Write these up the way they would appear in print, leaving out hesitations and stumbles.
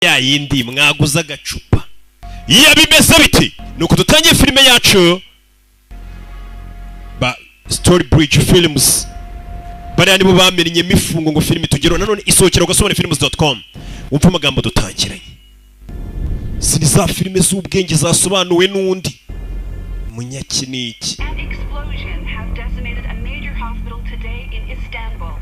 Ya yindi mwaguze agacupa iyo bimeze biti. Nuko dutangiye filime yacu ba Story Bridge Films. Bariya nibo bamenyemo ifungo ngo filime tugereho. Nanone isohokera ugasoma films.com. Wumva amagambo dutangiranye, si ni za filime z'ubwenge zasobanuwe n'undi munyakiniki. An explosion has decimated a major hospital today in Istanbul.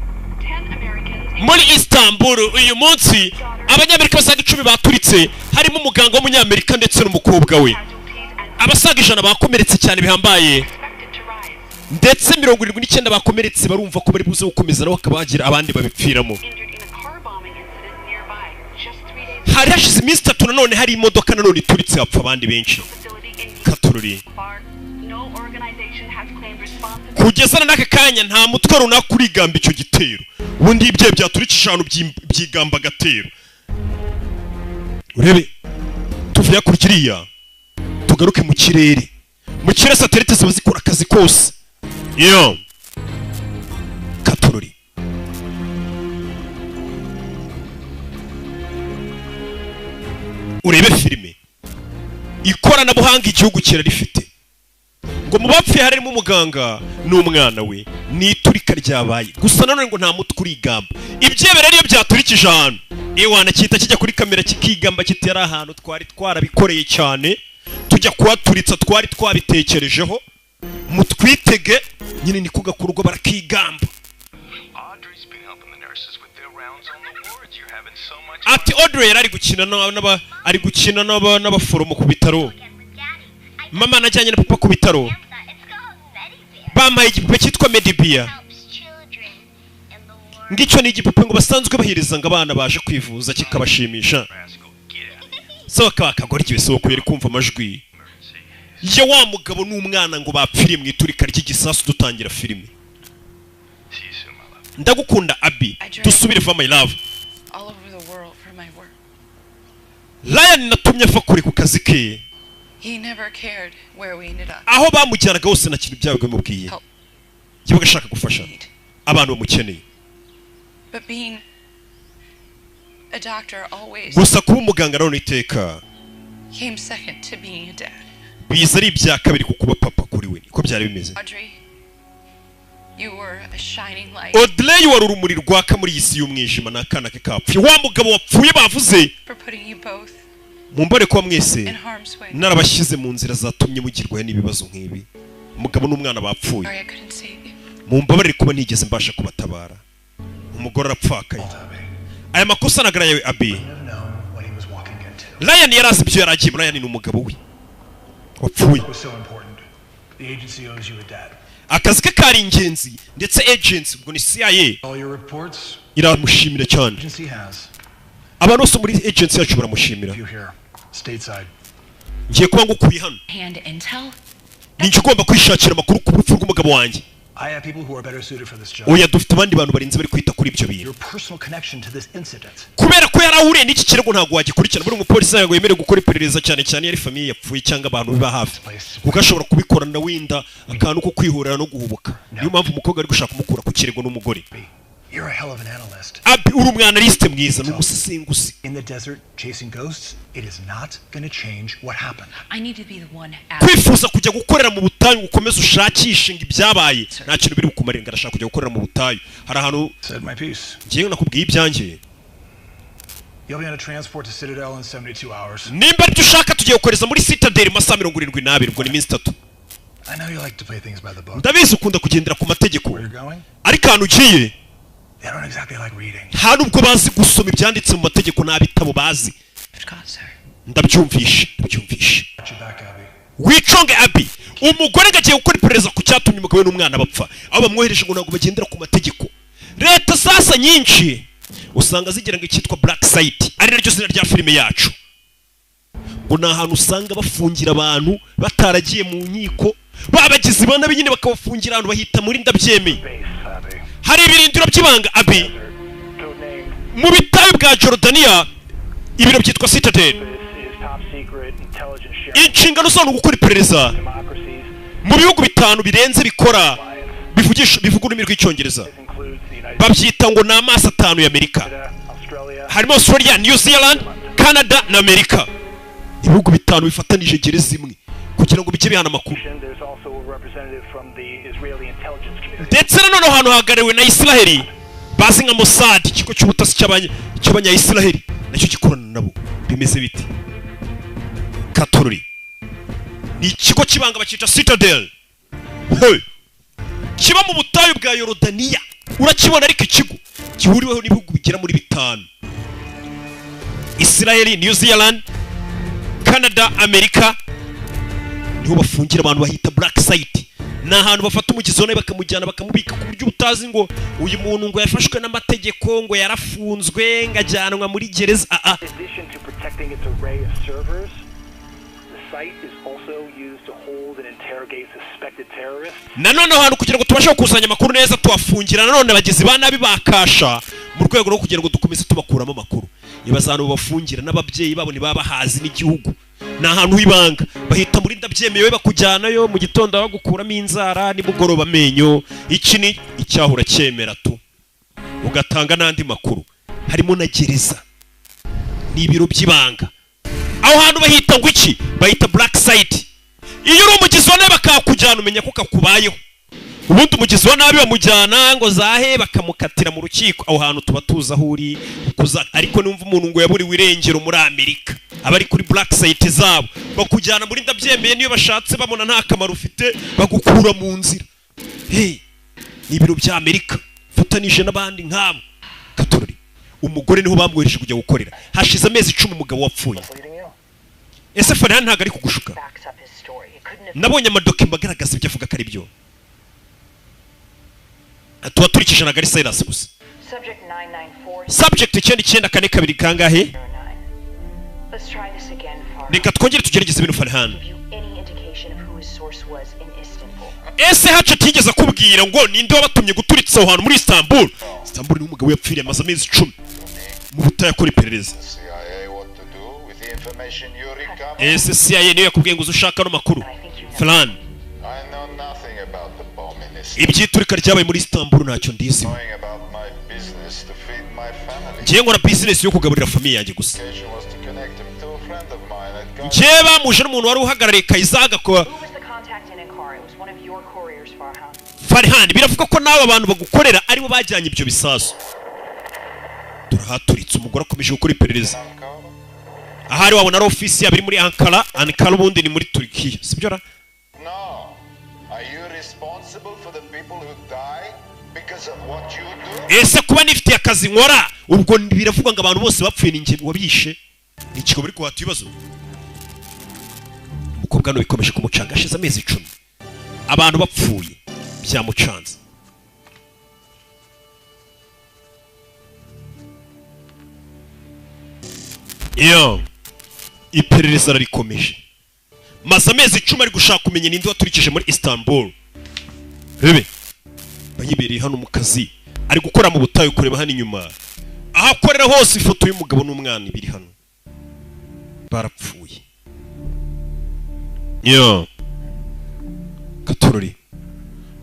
10 Americans Muri Istanbul uyu munsi, Abanyamerika basaga 10 baturitse, harimo umuganga w'Umunyamerika ndetse n'umukobwa we. Casualties and Abasaga 100 bakomeretse cyane bihambaye, expected to rise. ndetse 79 bakomeretse barumva ko bari buze gukomeza nabo bakaba bagira abandi babipfiramo. Injured in a car bombing incident nearby just 3 days Hari hashize iminsi 3 nanone hari imodoka nanone ituritse, hapfa abandi benshi. Facility in Katururi. Far, no organization has claimed responsibility. Kugeza n'aka kanya nta mutwe runaka urigamba icyo gitero. Ubundi ibyaye byaturikije ahantu byigamba agatero. Urebe, tuvuye hakurya iriya, tugaruke mu kirere. Mu kirere satellite ziba zikora akazi kose. Iyo katururi urebe filime, ikoranabuhanga igihugu kirarifite. Ngo mu bapfuye harimo umuganga n'umwana we. Ni iturika ryabaye gusa nanone ngo nta mutwe urigamba. Ibyebe rero iyo byaturikije ahantu, ewana cyita kijya kuri kamera kikigamba kiti: "Ari ahantu twari twarabikoreye cyane, tujya kuhaturitsa twari twabitekerejeho, mutwitege." Nyine niko gakorwa, barakigamba. Audrey's been helping the nurses with their rounds on the wards. You're having so much Ati Audrey yari ari gukina ari gukina n'abaforomo ku bitaro. Mama, najyanye na papa ku bitaro, bampaye igipupe cyitwa Medibear. Ngicyo ni igipupe ngo basanzwe bahereza ngo abana baje kwivuza, kikabashimisha. Rascal. Get out. So akaba akagoryi bisoko yari kumva amajwi Emergency. ya wa mugabo n'umwana ngo bapfiriye mu iturika ry'igisasu. Dutangira filime. See you soon, my love. Ndagukunda, Abi. Dusubire va, my love. All over the world for my work. Ryan natumye ava kure ku kazi ke. He never cared where we ended up. Aho bamujyanaga hose nta kintu byabaga bimubwiye, yabaga ashaka gufasha Need. abantu bamukeneye. But being a doctor always Gusa kuba umuganga nanone iteka came second to being a dad. biza ari ibya kabiri ku kuba papa kuri we. Niko byari bimeze. Audrey, you were a shining light Audrey, wari urumuri rwaka muri iyi si y'umwijima. Ni akana ke kapfuye, wa mugabo wapfuye bavuze. for putting you both Mumbare kuba mwese in harm's way. narabashyize mu nzira zatumye mugirwaho n'ibibazo nk'ibi. Umugabo n'umwana bapfuye. Sorry I couldn't save you. Mumbabarire kuba nigeze mbasha kubatabara. Umugore arapfakaye. Aya makosa nagara yawe, Abi. Have known what he was walking into. Ryan yari azi ibyo yari agiyemo. Ryan ni umugabo we wapfuye. It was so important. The agency owes you a debt. Akazi ke kari ingenzi, ndetse agency, ubwo ni CIA, All your reports, iramushimira cyane. agency has. Abantu bose muri agency yacu baramushimira. You here, stateside. Ngiye kuba ngukuye hano. Hand intel? Ninjye ugomba kwishakira amakuru ku rupfu rw'umugabo wanjye. I have people who are better suited for this job. Oya, dufite abandi bantu barinze bari kwita kuri ibyo bintu. Your personal connection to this incident. Kubera ko yari ahuriye n'iki kirego, ntabwo wagikurikirana. Buri mupolisi ntabwo yemerewe gukora iperereza, cyane cyane iyo ari famille yapfuye cyangwa abantu biba hafi, kuko ashobora kubikorana wenda akantu ko kwihorera no guhubuka. Niyo mpamvu umukobwa ari gushaka kumukura ku kirego n'umugore. You're a hell of an analyst. Abi, uri umwanalyste mwiza, ni umusesenguzi. In the desert chasing ghosts, it is not going to change what happened. I need to be the one out. Kwifuza kujya gukorera mu butayu ngo ukomeze ushakishe ngo ibyabaye, nta kintu biri bukumarire. Ngo arashaka kujya gukorera mu butayu, hari ahantu. Said my piece. Ngewe nakubwiye ibyanjye. You'll be on a transport to Citadel in 72 hours. Nimba aribyo ushaka, tugiye gukoreza muri Citadel mu masaha 72, ubwo ni iminsi 3. I know you like to play things by the book. Ndabizi ukunda kugendera ku mategeko. Where you're going? Ariko ahantu ugiye, They don't exactly like reading. nta nubwo bazi gusoma ibyanditse mu mategeko, nta bitabo bazi. Got, sir. Ndabyumvishe, ndabyumvishe. Got your back, Abby. Wiconge, Abi. Umugore ngo agiye gukora iperereza ku cyatumye umugabo we n'umwana bapfa. Aho bamwohereje ngo ntabwo bagendera ku mategeko. Leta sasa nyinshi usanga zigira ngo icyitwa black site, ari naryo zina rya filime yacu, ngo ni ahantu usanga bafungira abantu bataragiye mu nkiko, babagizi ba nabi nyine, bakabafungira ahantu bahita muri ndabyemeye. Base, Abby. Hari ibirindiro by'ibanga, Abi, mu bitayu bwa Jorodaniya, ibiro byitwa Citadel. This is top secret intelligence sharing. Inshingano zabo ni ugukora iperereza Democracies mu bihugu bitanu birenze bikora bivugisha, bivuga ururimi rw'Icyongereza. This includes the United Babyita ngo ni amaso atanu y'Amerika. Canada, Australia, Harimo Australia, New Zealand, Canada na Amerika. Ibihugu bitanu bifatanije gereza imwe kugira ngo bijye bihana amakuru. Ndetse nanone ahantu hahagarariwe na Israheli bazi nka Mossad, ikigo cy'ubutasi cy'abanya-Israheli nacyo gikorana nabo. Bimeze biti Katorori ni ikigo kibanga bakica Citadel. Hey! Kiba mu butayu bwa Yorodaniya, urakibona, ariko ikigo gihuriweho n'ibihugu bigera muri bitanu: Israel, New Zealand, Canada, Amerika. Niho bafungira abantu, bahita Black Site. Ni ahantu bafata umugizi wa nabi bakamujyana bakamubika ku buryo utazi ngo uyu muntu ngo yafashwe n'amategeko, ngo yarafunzwe, ngo ajyanwa muri gereza. Aa In addition to protecting its array of servers, the site is also used to hold and interrogate suspected terrorists. Nanone aho hantu, kugira ngo tubashe gukusanya amakuru neza, tuhafungira nanone abagizi ba nabi bakasha mu rwego rwo kugira ngo dukomeze tubakuramo amakuru. Ibaza ahantu babafungira n'ababyeyi babo ntibaba bahazi n'igihugu. Ni ahantu h'ibanga, bahita muri ndabyemewe. Bakujyanayo mu gitondo bagukuramo inzara, nimugoroba amenyo. Iki ni icyaha, uracyemera tu ugatanga n'andi makuru. Harimo na gereza, ni ibiro by'ibanga. Aho hantu bahita ngo iki? Bahita Black Site. Iyo uri umugizi wa nabi bakakujyana, umenya ko kakubayeho. Ubundi umugizi wa nabi bamujyana ngo zahe bakamukatira mu rukiko. Aho hantu tuba tuzi aho uri ariko numva umuntu ngo yaburiwe irengero muri Amerika, aba ari kuri Black Site zabo. Bakujyana muri ndabyemeye, niyo bashatse babona nta kamaro ufite bagukura mu nzira. Hey, ni ibiro bya Amerika fatanije n'abandi nk'abo. Katorori umugore niho bamwohereje kujya gukorera. Hashize amezi 10 umugabo wapfuye. Ese Farhan ntabwo ari kugushuka? Backs up his story. It couldn't have Nabonye amadokima agaragaza ibyo avuga ko ari byo. Tuba turikije, ntabwo ari Cyrus gusa. Subject 994 Subject 9942 kangahe? 09. Let's try this again, Farhan. Reka twongere tugerageze ibintu, Farhan. Give you any indication of who his source was in Istanbul. Ese haca atigeze akubwira ngo ninde wabatumye guturitsa aho hantu muri Istanbul? Istanbul ni umugabo yapfiriye, amaze amezi 10 mu butayu akora iperereza. CIA what to do with the information you recover? Ese CIA niyo yakubwiye ngo uze ushaka ano makuru, Farhan? I know nothing about the bomb in Istanbul. Ibyiturika ryabaye muri Istanbul ntacyo ndiziho. Knowing about my business to feed my family. Ngiye nkora business yo kugaburira famille yanjye gusa. Occasion was to connect him to a friend of mine at Guy. Njyewe bamuje n'umuntu wari uhagarariye Kayizaga ko Who was the contact in Ankara? It was one of your couriers, Farhan. Farhan, biravuga ko nawe abantu bagukorera aribo bajyanye ibyo bisasu. Turahaturitse, umugore akomeje gukora iperereza. Ahari wabona ari ofisi yabo iri muri Ankara. Ankara ubundi ni muri Turkiya, sibyo ra? No. Are you responsible for the people who die because of what you do? Ese kuba nifitiye akazi nkora, ubwo biravuga ngo abantu bose bapfuye ni njye wabishe? Ni ikigo bari kuhata ibibazo. Umukobwa hano bikomeje kumucanga, ashize amezi 10 abantu bapfuye, byamucanze. Iyo iperereza rarikomeje, maze amezi 10 ari gushaka kumenya ninde waturikije muri Istanbul. Rebe bayibereye hano mu kazi ari gukora mu butayu. Kureba hano inyuma, aho akorera hose, ifoto y'umugabo n'umwana ibiri hano, barapfuye. Yo katorori,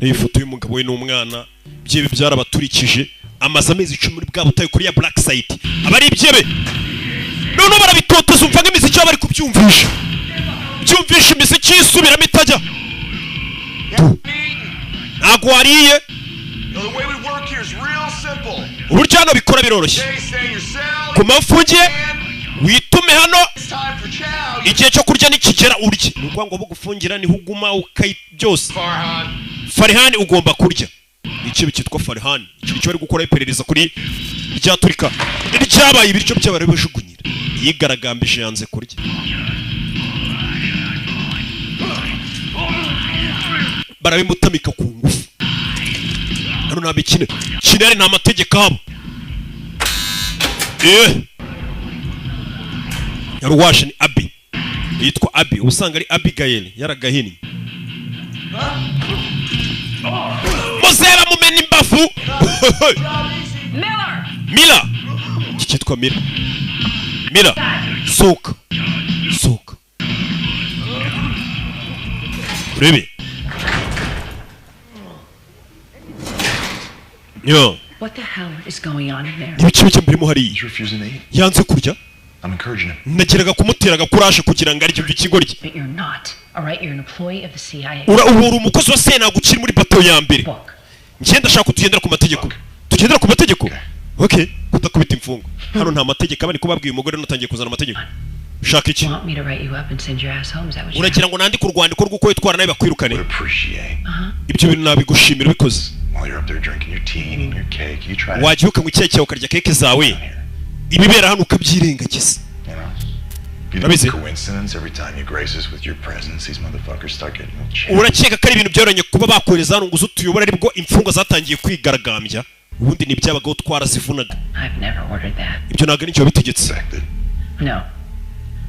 niyo ifoto y'umugabo we n'umwana byebe byarabaturikije. Amaze amezi 10 muri bwa butayu kuri ya Black Site. Aba ari ibyebe, noneho barabitoteza. Umva nk'imiziki baba bari kubyumvisha, byumvisha imiziki yisubiramo itajya. Ntabwo wariye. The way we work here is real simple. Uburyo hano bikora biroroshye. Jay, stay in your cell. Ku mafungiye witume hano. It's time for chow. Igihe cyo kurya nikigera urye. Ni ukuvuga ngo bugufungira niho uguma ukayi byose. Farhan. Farihani, ugomba kurya. Ni ikibi cyitwa Farihani, ikintu cyo bari gukora iperereza kuri ryaturika ryabaye. Ibiryo by'abari bajugunyira, yigaragambije, yanze kurya, barabimutamika ku ngufu. Hano nta mikino kinari, nta mategeko abo. Yaruwashe ni Abi, yitwa Abi, usanga ari Abigail yaragahinnye. Muzera mumena imbavu. Miller! Mila, iki cyitwa Mila. Mila, sohoka, sohoka urebe yo. What the hell is going on in there? Ibiki bike mbirimo hariya? Refusing to eat. Yanze kurya. I'm encouraging him. Nageraga kumutera agakuraje kugira ngo arye ikigoryi. But you're not. All right, you're an employee of the CIA. Ura ubu uri umukozi wa CIA, ntabwo ukiri muri bato ya mbere. Njye ndashaka ko tugendera ku mategeko, tugendera ku mategeko, okay? Kudakubita imfungwa hano, nta mategeko aba. Niko babwiye umugore, nutangiye kuzana amategeko. Ushaka iki? Want me to write you up and send your ass home? Is that what you Uragira ngo nandike urwandiko rw'uko witwara nawe bakwirukane? Ibyo bintu nabigushimira ubikoze. While you're up there drinking your tea and eating your cake, you try to Wajya ukanywa icyayi cyawe, ukarya keke zawe, ibibera hano ukabyirengagiza. You think Urabizi? it's coincidence every time you grace us with your presence, these motherfuckers start getting a little chatty. Urakeka ko ari ibintu byoroshye kuba bakohereza hano ngo uze utuyobore, aribwo imfungwa zatangiye kwigaragambya? Ubundi ntibyabagaho, twarazivunaga. I've never ordered that. Ibyo ntabwo ari njye wabitegetse. No.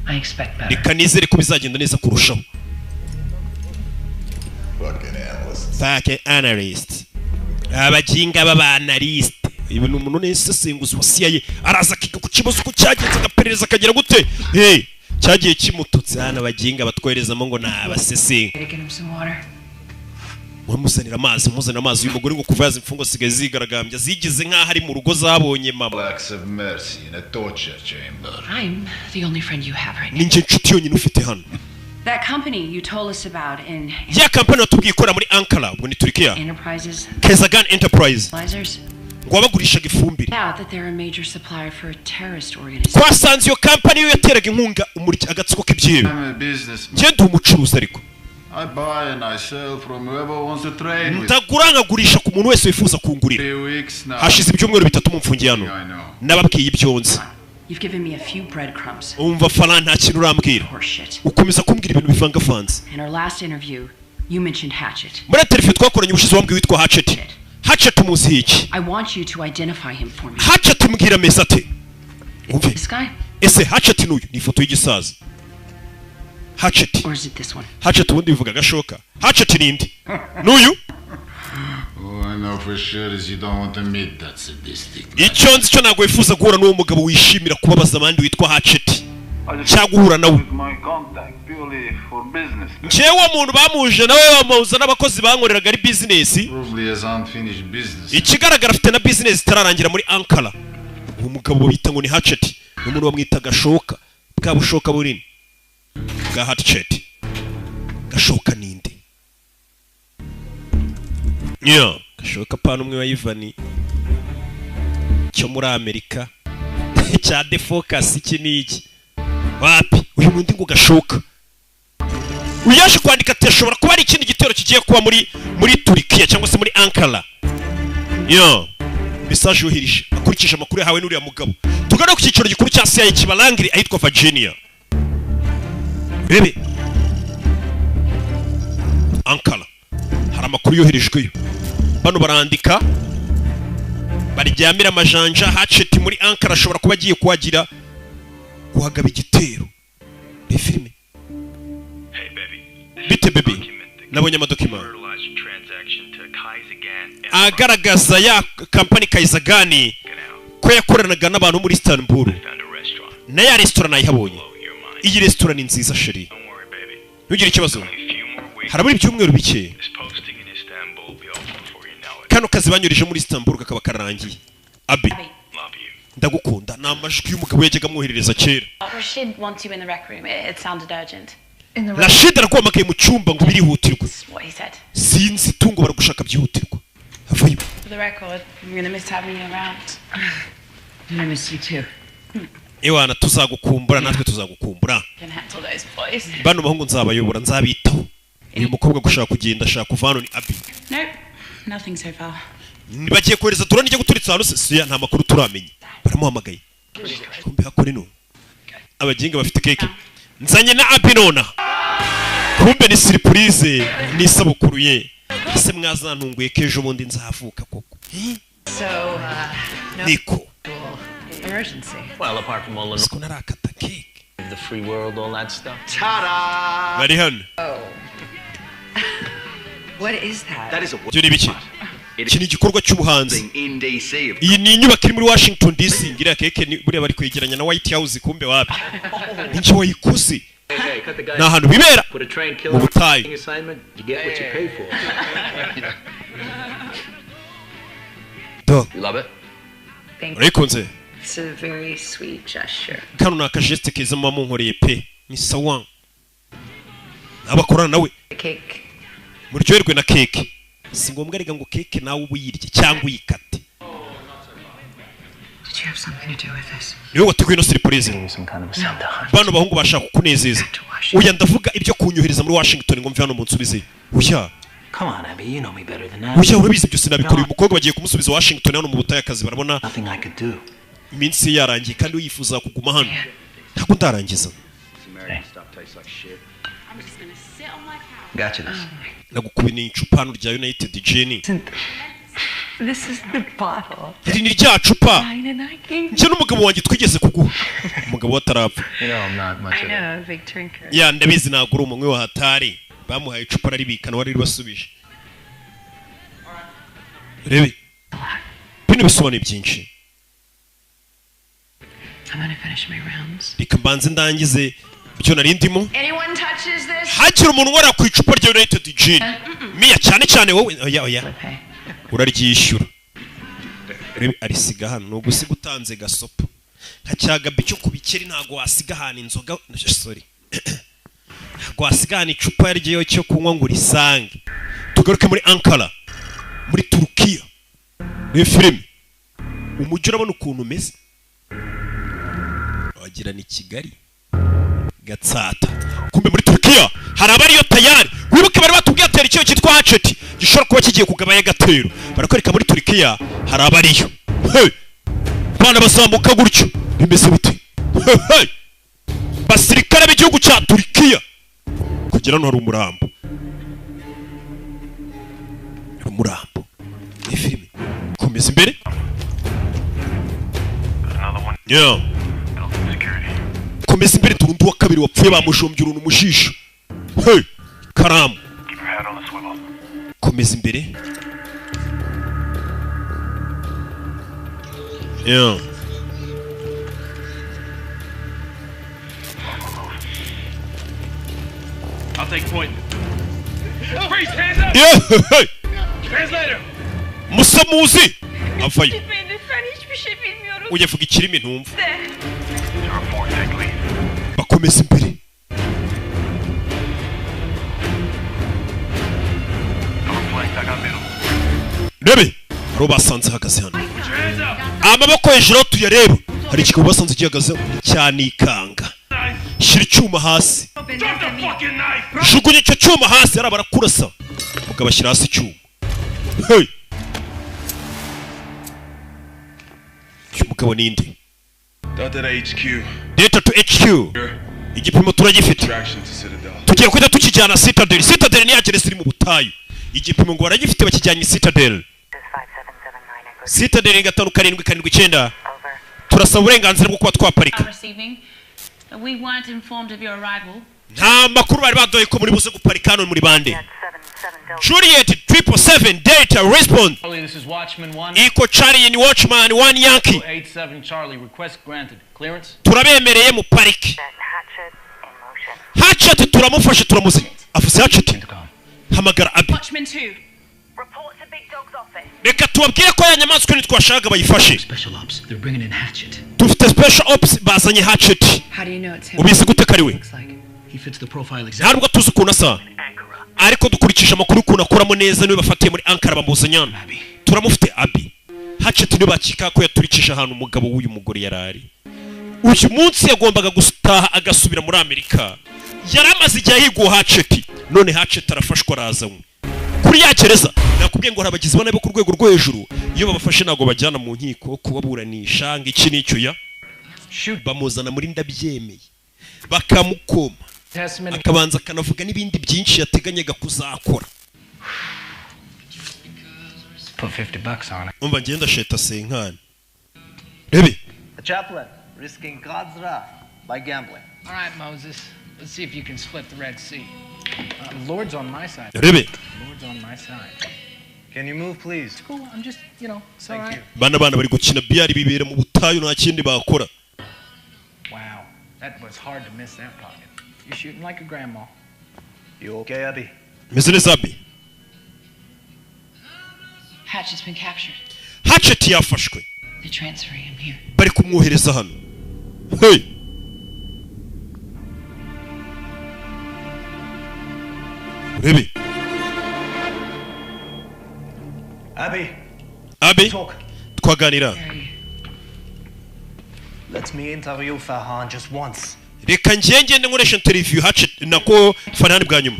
I expect better. Reka nizere ko bizagenda neza kurushaho. Fucking analysts. Fucking analyst, abaginga b'aba analyste. Ibi ni umuntu n'isesenguzi wa CIA, araza akiga ku kibazo uko cyagenze, agaperereza, akagira gute. Hey, cyagiye kimututse hano, abaginga batwoherezamo ngo ni abasesenga. Better get him some water. Muzanira amazi, muzanira amazi. Uyu mugore ngo kuva yaza, imfungwa zisigaye zigaragambya, zigize nk'aho ari mu rugo zabonye mama. Acts of mercy in a torture chamber. I'm the only friend you have right now. Ni njye nshuti yonyine ufite hano. That company you told us about in Ya kampani watubwiye ikorera muri Ankara, ubwo ni Turikiya. Enterprises, Kezagan Enterprise. Fertilizers, Ngo wabagurishaga ifumbire. out that they're a major supplier for a terrorist organization. Twasanze iyo kampani yo yateraga inkunga agatsiko k'ibyihebe. I'm a businessman. Njye ndi umucuruzi ariko. I buy and I sell from whoever wants to trade with. Ndagura nkagurisha ku muntu wese wifuza kungurira. 3 weeks now. Hashize ibyumweru 3 mumfungiye hano. I know. Nababwiye ibyo nzi. You've given me a few breadcrumbs. Umva Fara, nta kintu urambwira. Horseshit. Ukomeza kumbwira ibintu bivangavanze. In our last interview, you mentioned Hatchet. Muri televiziyo twakoranye ubushize wambwiye witwa Hatchet. Hatchet umuzi iki? I want you to identify him for me. Hatchet mbwira ameze ate? Umve. This guy? Ese Hatchet n'uyu? Ni ifoto y'igisaza Hatchet. Or is it this one? Hatchet ubundi bivuga agashoka. Hatchet ni indi n'uyu? All I know for sure is you don't want to meet that sadistic man. Icyo nzi cyo, ntabwo wifuza guhura n'uwo mugabo wishimira kubabaza abandi witwa Hatchet, cyangwa guhura nawe. My contact purely for business. Njyewe uwo muntu bamuje nawe, bamuhuza n'abakozi bankoreraga, ari business. Probably has unfinished business. Ikigaragara afite na business itararangira muri Ankara. Uwo mugabo bita ngo ni Hatchet, ni umuntu bamwita Gashoka, bwa bushoka bunini bwa Hatchet. Gashoka ninde? Yeah, Gashoka pana umwe wa Ivani cyo muri Amerika cya Defocus. Iki ni iki? Wapi, uyu nundi ngo Gashoka. Uyu yaje kwandika ati ashobora kuba ari ikindi gitero kigiye kuba muri Turikiya cyangwa se muri Ankara. Yo message yohereje akurikije amakuru yahawe n'uriya mugabo. Tugana ku cyicaro gikuru cya CIA kiba Langley, ahitwa Virginia. Rebe Ankara, hari amakuru yoherejweyo. Bano barandika baryamira amajanja. Hatchet muri Ankara ashobora kuba agiye kuhagira kuhagaba igitero. Ni filime. Bite baby, nabonye ama document agaragaza ya kampani Kayizagani ko yakoranaga n'abantu muri Istanbul, na ya resitora nayihabonye. Iyi resitora ni nziza chérie, ntugire ikibazo. Harabura ibyumweru bike, kano kazi banyurije muri Istanbul kakaba karangiye. Abi, ndagukunda. Ni amajwi y'umugabo yajyaga amwoherereza kera. Rashid wants you in the rec room. It sounded urgent. Rashid araguhamagaye mu cyumba ngo birihutirwe. What he said. Sinzi itungo, baragushaka byihutirwa. Avayo. For the record, I'm gonna miss having you around. I'm gonna miss you too. Ewana, tuzagukumbura, natwe tuzagukumbura. Can handle those boys. Bano bahungu nzabayobora, nzabitaho. Uyu mukobwa gushaka kugenda, ashaka kuva hano ni Abi. Nope, nothing so far. Bagiye kohereza drone ijya guturitsa ahantu se siya? Nta makuru turamenya. Baramuhamagaye. Kumbe hakora ino abaginga bafite keke. Nzanye na Abi nona, kumbe ni surprise, ni isabukuru ye. Ese mwazantunguye ko ejo bundi nzavuka koko? So, no Niko. emergency. Well, apart from all the Siko narakata cake. the free world, all that stuff. Ta-da! Bari hano. Oh. What is that? That is a Ibyo ni ibiki? Iki ni igikorwa cy'ubuhanzi. in DC. Iyi ni inyubako iri muri Washington DC. Ngiriya keke ni buriya bari kwegeranya na White House, kumbe wapi, ninjye wayikoze. Hey, cut the guy. Ni ahantu bibera Put a trained mu killer butayu. assignment. You get what you pay for. Do. You love it? Thank Urayikunze? It's a very sweet gesture. Kano ni akageste keza muba munkoreye pe, ni sawa. Abakorana nawe. The cake. Muryoherwe na keke. Si ngombwa rega ngo keke nawe uba uyirye cyangwa uyikate. Did you have something to do with this? Niwe wateguye ino surprise? Bano bahungu bashaka kukunezeza. Oya, ndavuga ibyo kunyohereza muri Washington ngo mve hano munsubize. Oya. Come on, Abby, you know me better than that. Oya, urabizi ibyo sinabikora. Uyu mukobwa bagiye kumusubiza Washington hano mu butayu, akazi barabona Nothing I could do. iminsi ye yarangiye kandi we yifuza kuguma hano. Ntabwo ndarangiza. I'm just gonna sit on my couch. Got you this. Nagukubiye icupa hano rya United Gin. This is the bottle. Iri ni rya cupa Ryan and I gave. njye n'umugabo wanjye twigeze kuguha, umugabo we atarapfa. You know I'm not much I of a know, a big drinker. Ya, ndabizi ntabwo uri umunywi wa hatari. Bamuhaye icupa araribika, nawe ariribasubije. Rebe, bino bisobanuye byinshi. I'm gonna finish my rounds. Reka mbanze ndangize ibyo nari ndimo. Anyone touches this? Hakiri umuntu unkorera ku icupa rya United Gin, Miya, cyane cyane wowe. Oya, oya, uraryishyura. Rebe, arisiga hano. Ni ugusiga utanze gasopo nka cya gabi cyo ku bikeri. Ntabwo wasiga ahantu inzoga, sorry, ntabwo wasiga ahantu icupa ryayo cyo kunywa ngo urisange. Tugaruke muri Ankara, muri Turukiya. Ni filime, umujyi urabona ukuntu umeze, wagira ni Kigali Gatsata. Kumbe muri Turukiya hari abariyo tayari. Wibuke bari batubwiye atera ikintu cyitwa Hatchet gishobora kuba kigiye kugabanya agatero. Barakwereka muri Turukiya hari abariyo. Hey! Bana bazamuka gutyo, bimeze bite? Hey, hey! Basirikare b'igihugu cya Turukiya kugera hano hari umurambo, hari umurambo. Ni filime, komeza imbere. Yeah. Komeza imbere. Turundi wa kabiri wapfuye bamujombye uruntu mu jisho. Hey! Karamu, komeza imbere. Yeah. I'll take point. Freeze, hands up! Yeah! Hey! Translator! Musamuzi avayo. Gitmeyin lütfen, hiçbir şey bilmiyoruz. Ujya vuga ikirimi ntumva. De. Bakomeza imbere. Rebe, hari uwo basanze ahagaze hano. Amaboko hejuru aho tuyareba. Hari ikigabo basanze gihagaze cyanikanga. Shyira icyuma hasi. Drop the fucking knife! Jugunya icyo cyuma hasi, hariya barakurasa. Mugabo ashyira hasi icyuma. Hey! Uyu mugabo ni nde? Delta to HQ. Delta to HQ, igipimo turagifite. Traction to Citadel. Tugiye guhita tukijyana Citadel. Citadel ni ya gereza iri mu butayu. Igipimo ngo baragifite, bakijyanye Citadel. Citadel 5779. Turasaba uburenganzira bwo kuba twaparika. Receiving. We weren't informed of your arrival. Nta makuru bari baduhaye ko muri buze guparika hano. Muri bande? Juliet 777 Delta, respond. Charlie, this is Watchman 1. Echo Charlie ni Watchman 1 Yankee. 87 Charlie, request granted. Clearance? Turabemereye mu pariki. Hatchet turamufashe, turamuzi afise Hatchet. Hamagara Abi. Watchman 2. Reka tubabwire ko ya nyamaswa ntitwashakaga bayifashe. Special ops, they're bringing in Hatchet. Dufite special ops, bazanye Hatchet. How do you know it's him? Ubizi gute ko ari we? He fits the profile exactly. Ntabwo tuzi ukuntu asa, ariko dukurikije amakuru y'ukuntu akoramo neza, niwe bafatiye muri Ankara bamuzanye hano. Turamufite Abi. Hatchet niwe bakeka ko yaturikije ahantu umugabo w'uyu mugore yari ari. Uyu munsi yagombaga gutaha agasubira muri Amerika. Yari amaze igihe ahiguwe Hatchet, none Hatchet arafashwa, arazanywe kuri ya gereza. Nakubwiye ngo hari abagizi ba nabi bo ku rwego rwo hejuru, iyo babafashe ntabwo bajyana mu nkiko kubaburanisha ngo iki n'icyo ya, bamuzana muri ndabyemeye bakamukoma, akabanza akanavuga n'ibindi byinshi yateganyaga kuzakora. Put $50 on it. Umva, ngenda sheta senkani rebe. The chaplain, risking God's wrath by gambling. All right, Moses. Let's see if you can split the Red Sea. Lord's on my side. Rebe. Lord's on my side. Can you move, please? It's cool. I'm just, it's all right. Bana bari gukina biyari, bibera mu butayu, nta kindi bakora. Wow, that was hard to miss that pocket. You're shooting like a grandma. You okay, Abby? Meze neza, Abi? Hatchet's been captured. Hatchet yafashwe. They're transferring him here. Bari kumwohereza hano. Hey! Urebe. Abby, Abby, twaganira. Let me interview Farhan just once. Reka njye ngende nkoresha interview Hatchet, nako Farhan, bwa nyuma.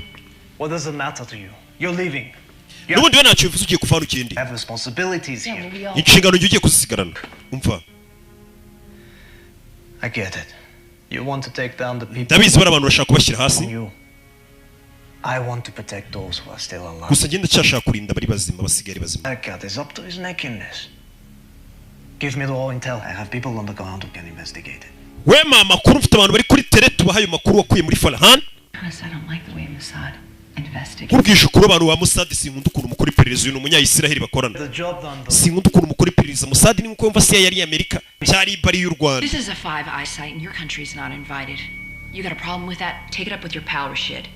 What does it matter to you? You're leaving. N'ubundi we ntacyo bivuze, ugiye kuva hano ugende. I have responsibilities here. Inshingano njye ugiye kuzisigarana, umva. I get it. You want to take down the people. Ndabizi, bari abantu bashaka kubashyira hasi. You. I want to protect those who are still alive. Gusa ngenda ndacyashaka kurinda abari bazima, basigaye ari bazima. That cat is up to his neck in this. Give me the raw intel. I have people on the ground who can investigate it. Wema amakuru, mfite abantu bari kuri terrain, tubaha ayo makuru wakuye muri Farhan. Honest, I don't like the way Mossad investigates. Nkubwije ukuri, abantu ba Mossad sinkunda ukuntu mukora iperereza. Uyu ni umunyayisiraheli bakorana. The job done, though. Sinkunda ukuntu mukora iperereza. Mossad ni nkuko yumva CIA yari Amerika cyari ibari y'u Rwanda. This is a Five Eye site, and your country's not invited. You got a problem with that? Take it up with your pal Rashid.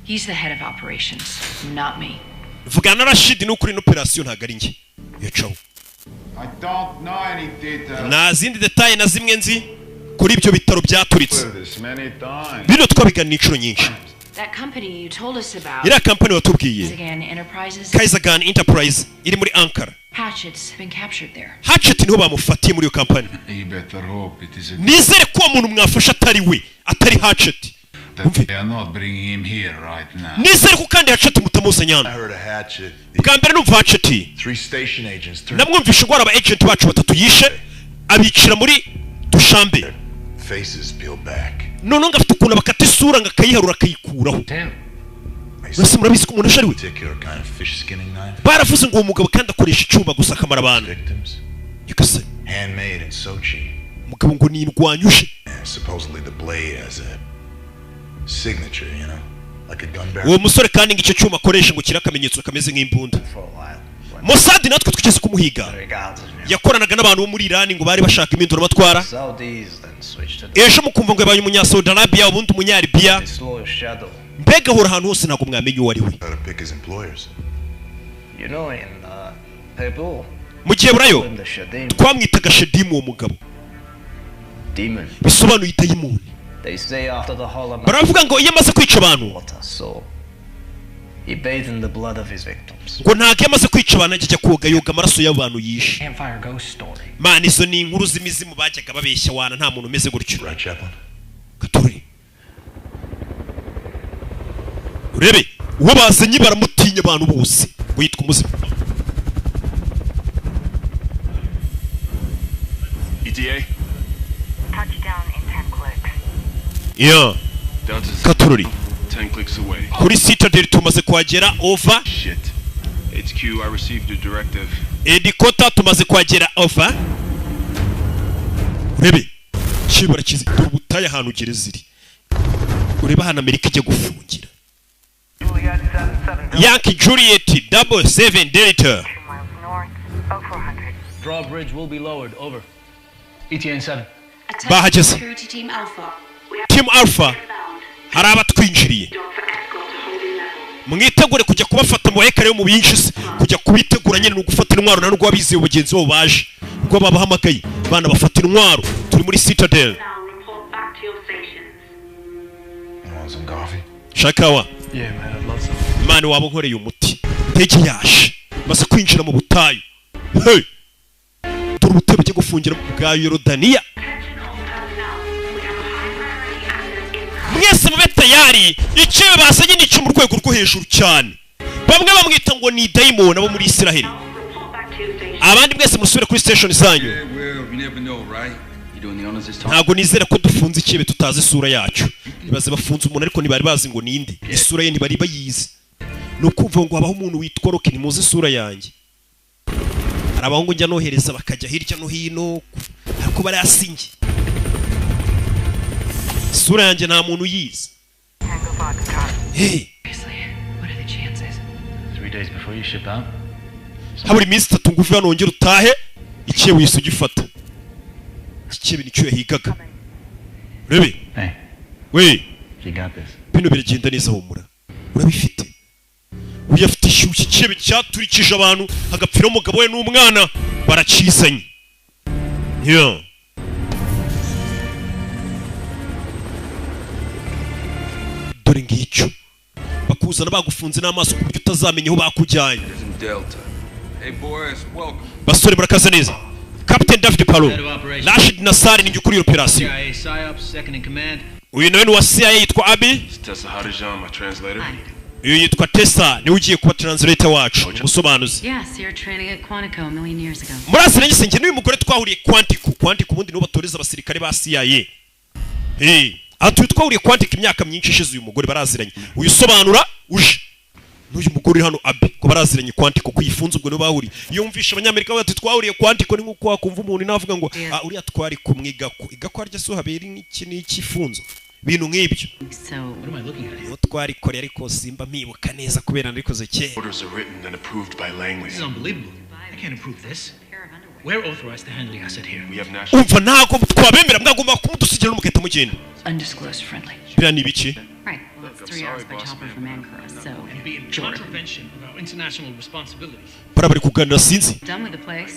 He's the head of operations, not me. Vugana na Rashid, ni ukuri operation, ntabwo ari njye yacaho. I don't know any details. Nta zindi détails na zimwe nzi kuri ibyo bitaro byaturitse. This many times. Bino twabiganira inshuro nyinshi. That company you told us about, Iriya kampani watubwiye, Zagan Enterprises, Kaizagan Enterprise, iri muri Ankara. Hatchet's been captured there. Hatchet niho bamufatiye muri iyo kampani. You better hope it is a Nizere ko uwo muntu mwafashe atari we, atari Hatchet. That they are not bringing him here right now. Nizere ko kandi Hatchet mutamuzanye hano. I heard a hatchet. Bwa mbere numva Hatchet, Three station agents turned namwumvishe ngo hari aba agent bacu batatu yishe, abicira muri Dushambe. Faces peeled back. Noneho ngo afite ukuntu bakata isura, ngo akayiharura, akayikuraho. Mbese murabizi ko umuntu ashe ari we? Particular kind of fish skinning knife. Baravuze ngo uwo mugabo kandi akoresha icyuma gusa akamara abantu. Victims. Nyagasani. Handmade in Sochi. Umugabo ngo ni indwanyuje. And supposedly the blade has a signature, like a gun barrel. Uwo musore kandi ngo icyo cyuma akoresha ngo kiri akamenyetso kameze nk'imbunda. Mossad natwe twigeze kumuhiga, yakoranaga n'abantu bo muri Irani, ngo bari bashaka impinduramatwara. Saudis then switched to the Ejo mukumva ngo yabaye umunya-Saudi Arabia, ubundi umunyalibiya. disloyal shadow. Mbega ahora ahantu hose, ntabwo mwamenya uwo ari we. How to pick his employers. In Hebrew, Mu gihe burayo call him the Shadim. twamwitaga Shedimu uwo mugabo. Demon. Bisobanuye idayimoni. They say after the Holocaust, Baravuga ngo iyo amaze kwica abantu, so he bathed in the blood of his victims. ngo ntabwo iyo amaze kwica abantu ajya koga, yoga amaraso y'abantu yishe. Campfire ghost story. Mana, izo ni inkuru z'imizimu bajyaga babeshya wana, nta muntu umeze gutyo. Right, Chaplain? Gatori, urebe uwo bazanye, baramutinya abantu bose, ngo yitwa umuzimu. ETA? Touchdown in 10 clicks. Yeah. Delta's Katururi. 10 clicks away. Kuri Citadel tumaze kuhagera, over. Shit. HQ, I received a directive. Headquarter, tumaze kuhagera, over. Urebe kibura kizi, dore ubutayu ahantu gereza iri. Urebe ahantu Amerika ijya gufungira. Yankee Juliet 77 Delta. Drawbridge will be lowered. Over. ETA in 7. Bahageze. Security Team Alpha. Team Alpha, hari abatwinjiriye, mwitegure kujya kubafata mu bahekare yo mu binjize. Kujya kubitegura nyine ni ugufata intwaro, nta nubwo abizeye bagenzi babo baje ubwo babahamagaye. Bana bafata intwaro, turi muri Citadel. You want some coffee? Shakawa. Yeah, man, I'd love some. Imana, waba unkoreye umuti. Indege yaje, maze kwinjira mu butayu. Hey! Dore ubutayu bugiye gufungira bwa Yorodaniya. Mwese mube tayari, icyo basanye ni icyo mu rwego rwo hejuru cyane. Bamwe bamwita ngo ni dayimoni, abo muri Isiraheli. Abandi mwese musubire kuri station zanyu. Yeah, well, you never know, right? You doing the honors this time? Ntabwo nizera ko dufunze ikibe tutazi isura yacyo. Ibaze bafunze umuntu ariko ntibari bazi ngo ninde, isura ye ntibari bayizi. Ni ukumva ngo habaho umuntu witwa Rocky, ntimuzi isura yanjye. Hari abahungu njya nohereza bakajya hirya no hino, ariko barayasinye, isura yanjye nta muntu uyizi. Hey. Seriously, what are the chances? 3 days before you ship out? Habura iminsi 3 ngo uve hano wongere utahe. Ikiye wihise ugifata, ikibe nicyo yahigaga. Urebe Hey, we. you got this. Bino biragenda neza, humura, urabifite. Uyu afite ishyushyu, ikibe cyaturikije abantu hagapfira umugabo we n'umwana, barakizanye. Yeah. Dore ngicyo bakuzana bagufunze n'amaso ku buryo utazamenya aho bakujyanye. Delta. Hey boys, welcome. Basore murakaza neza. Captain David Palo, Rashid Nassar ni ukuriye operation. CIA PSYOPs, second in command. Uyu nawe ni wa CIA yitwa Abi. It's Tessa Harijan, my translator. Uyu yitwa Tessa, niwe ugiye kuba translator wacu, umusobanuzi. Yes, your training at Quantico a million years ago. Murasire njye n'uyu mugore twahuriye Quantico. Quantico ubundi nibo batoreza abasirikare ba CIA. Hey, atuye twahuriye Quantico imyaka myinshi ishize, uyu mugore baraziranye. Uyu sobanura uje n'uyu mugore uri hano Abi ko baraziranye Quantico kuyifunze ubwo nibo bahuriye. Iyo umvisha abanyamerika bati twahuriye Quantico ni nkuko wakumva umuntu navuga ngo ah uriya twari kumwiga ko igako arya so habera iki n'iki funzo bintu nk'ibyo. So what am I looking at here? Uwo twarikoreye ariko simba mpibuka neza kubera narikoze kera. Orders are written and approved by Langley. This is unbelievable. I can't approve this. We're authorized to handle the asset here. We have national. Umva ntago twabemera, mwagomba kumudusigira n'umugahita mugenda. Undisclosed friendly. Biriya ni ibiki? Right. Well, it's 3 hours by chopper from Ankara, so And be in contravention of our international responsibilities. Bara bari kuganira sinzi. Done with the place.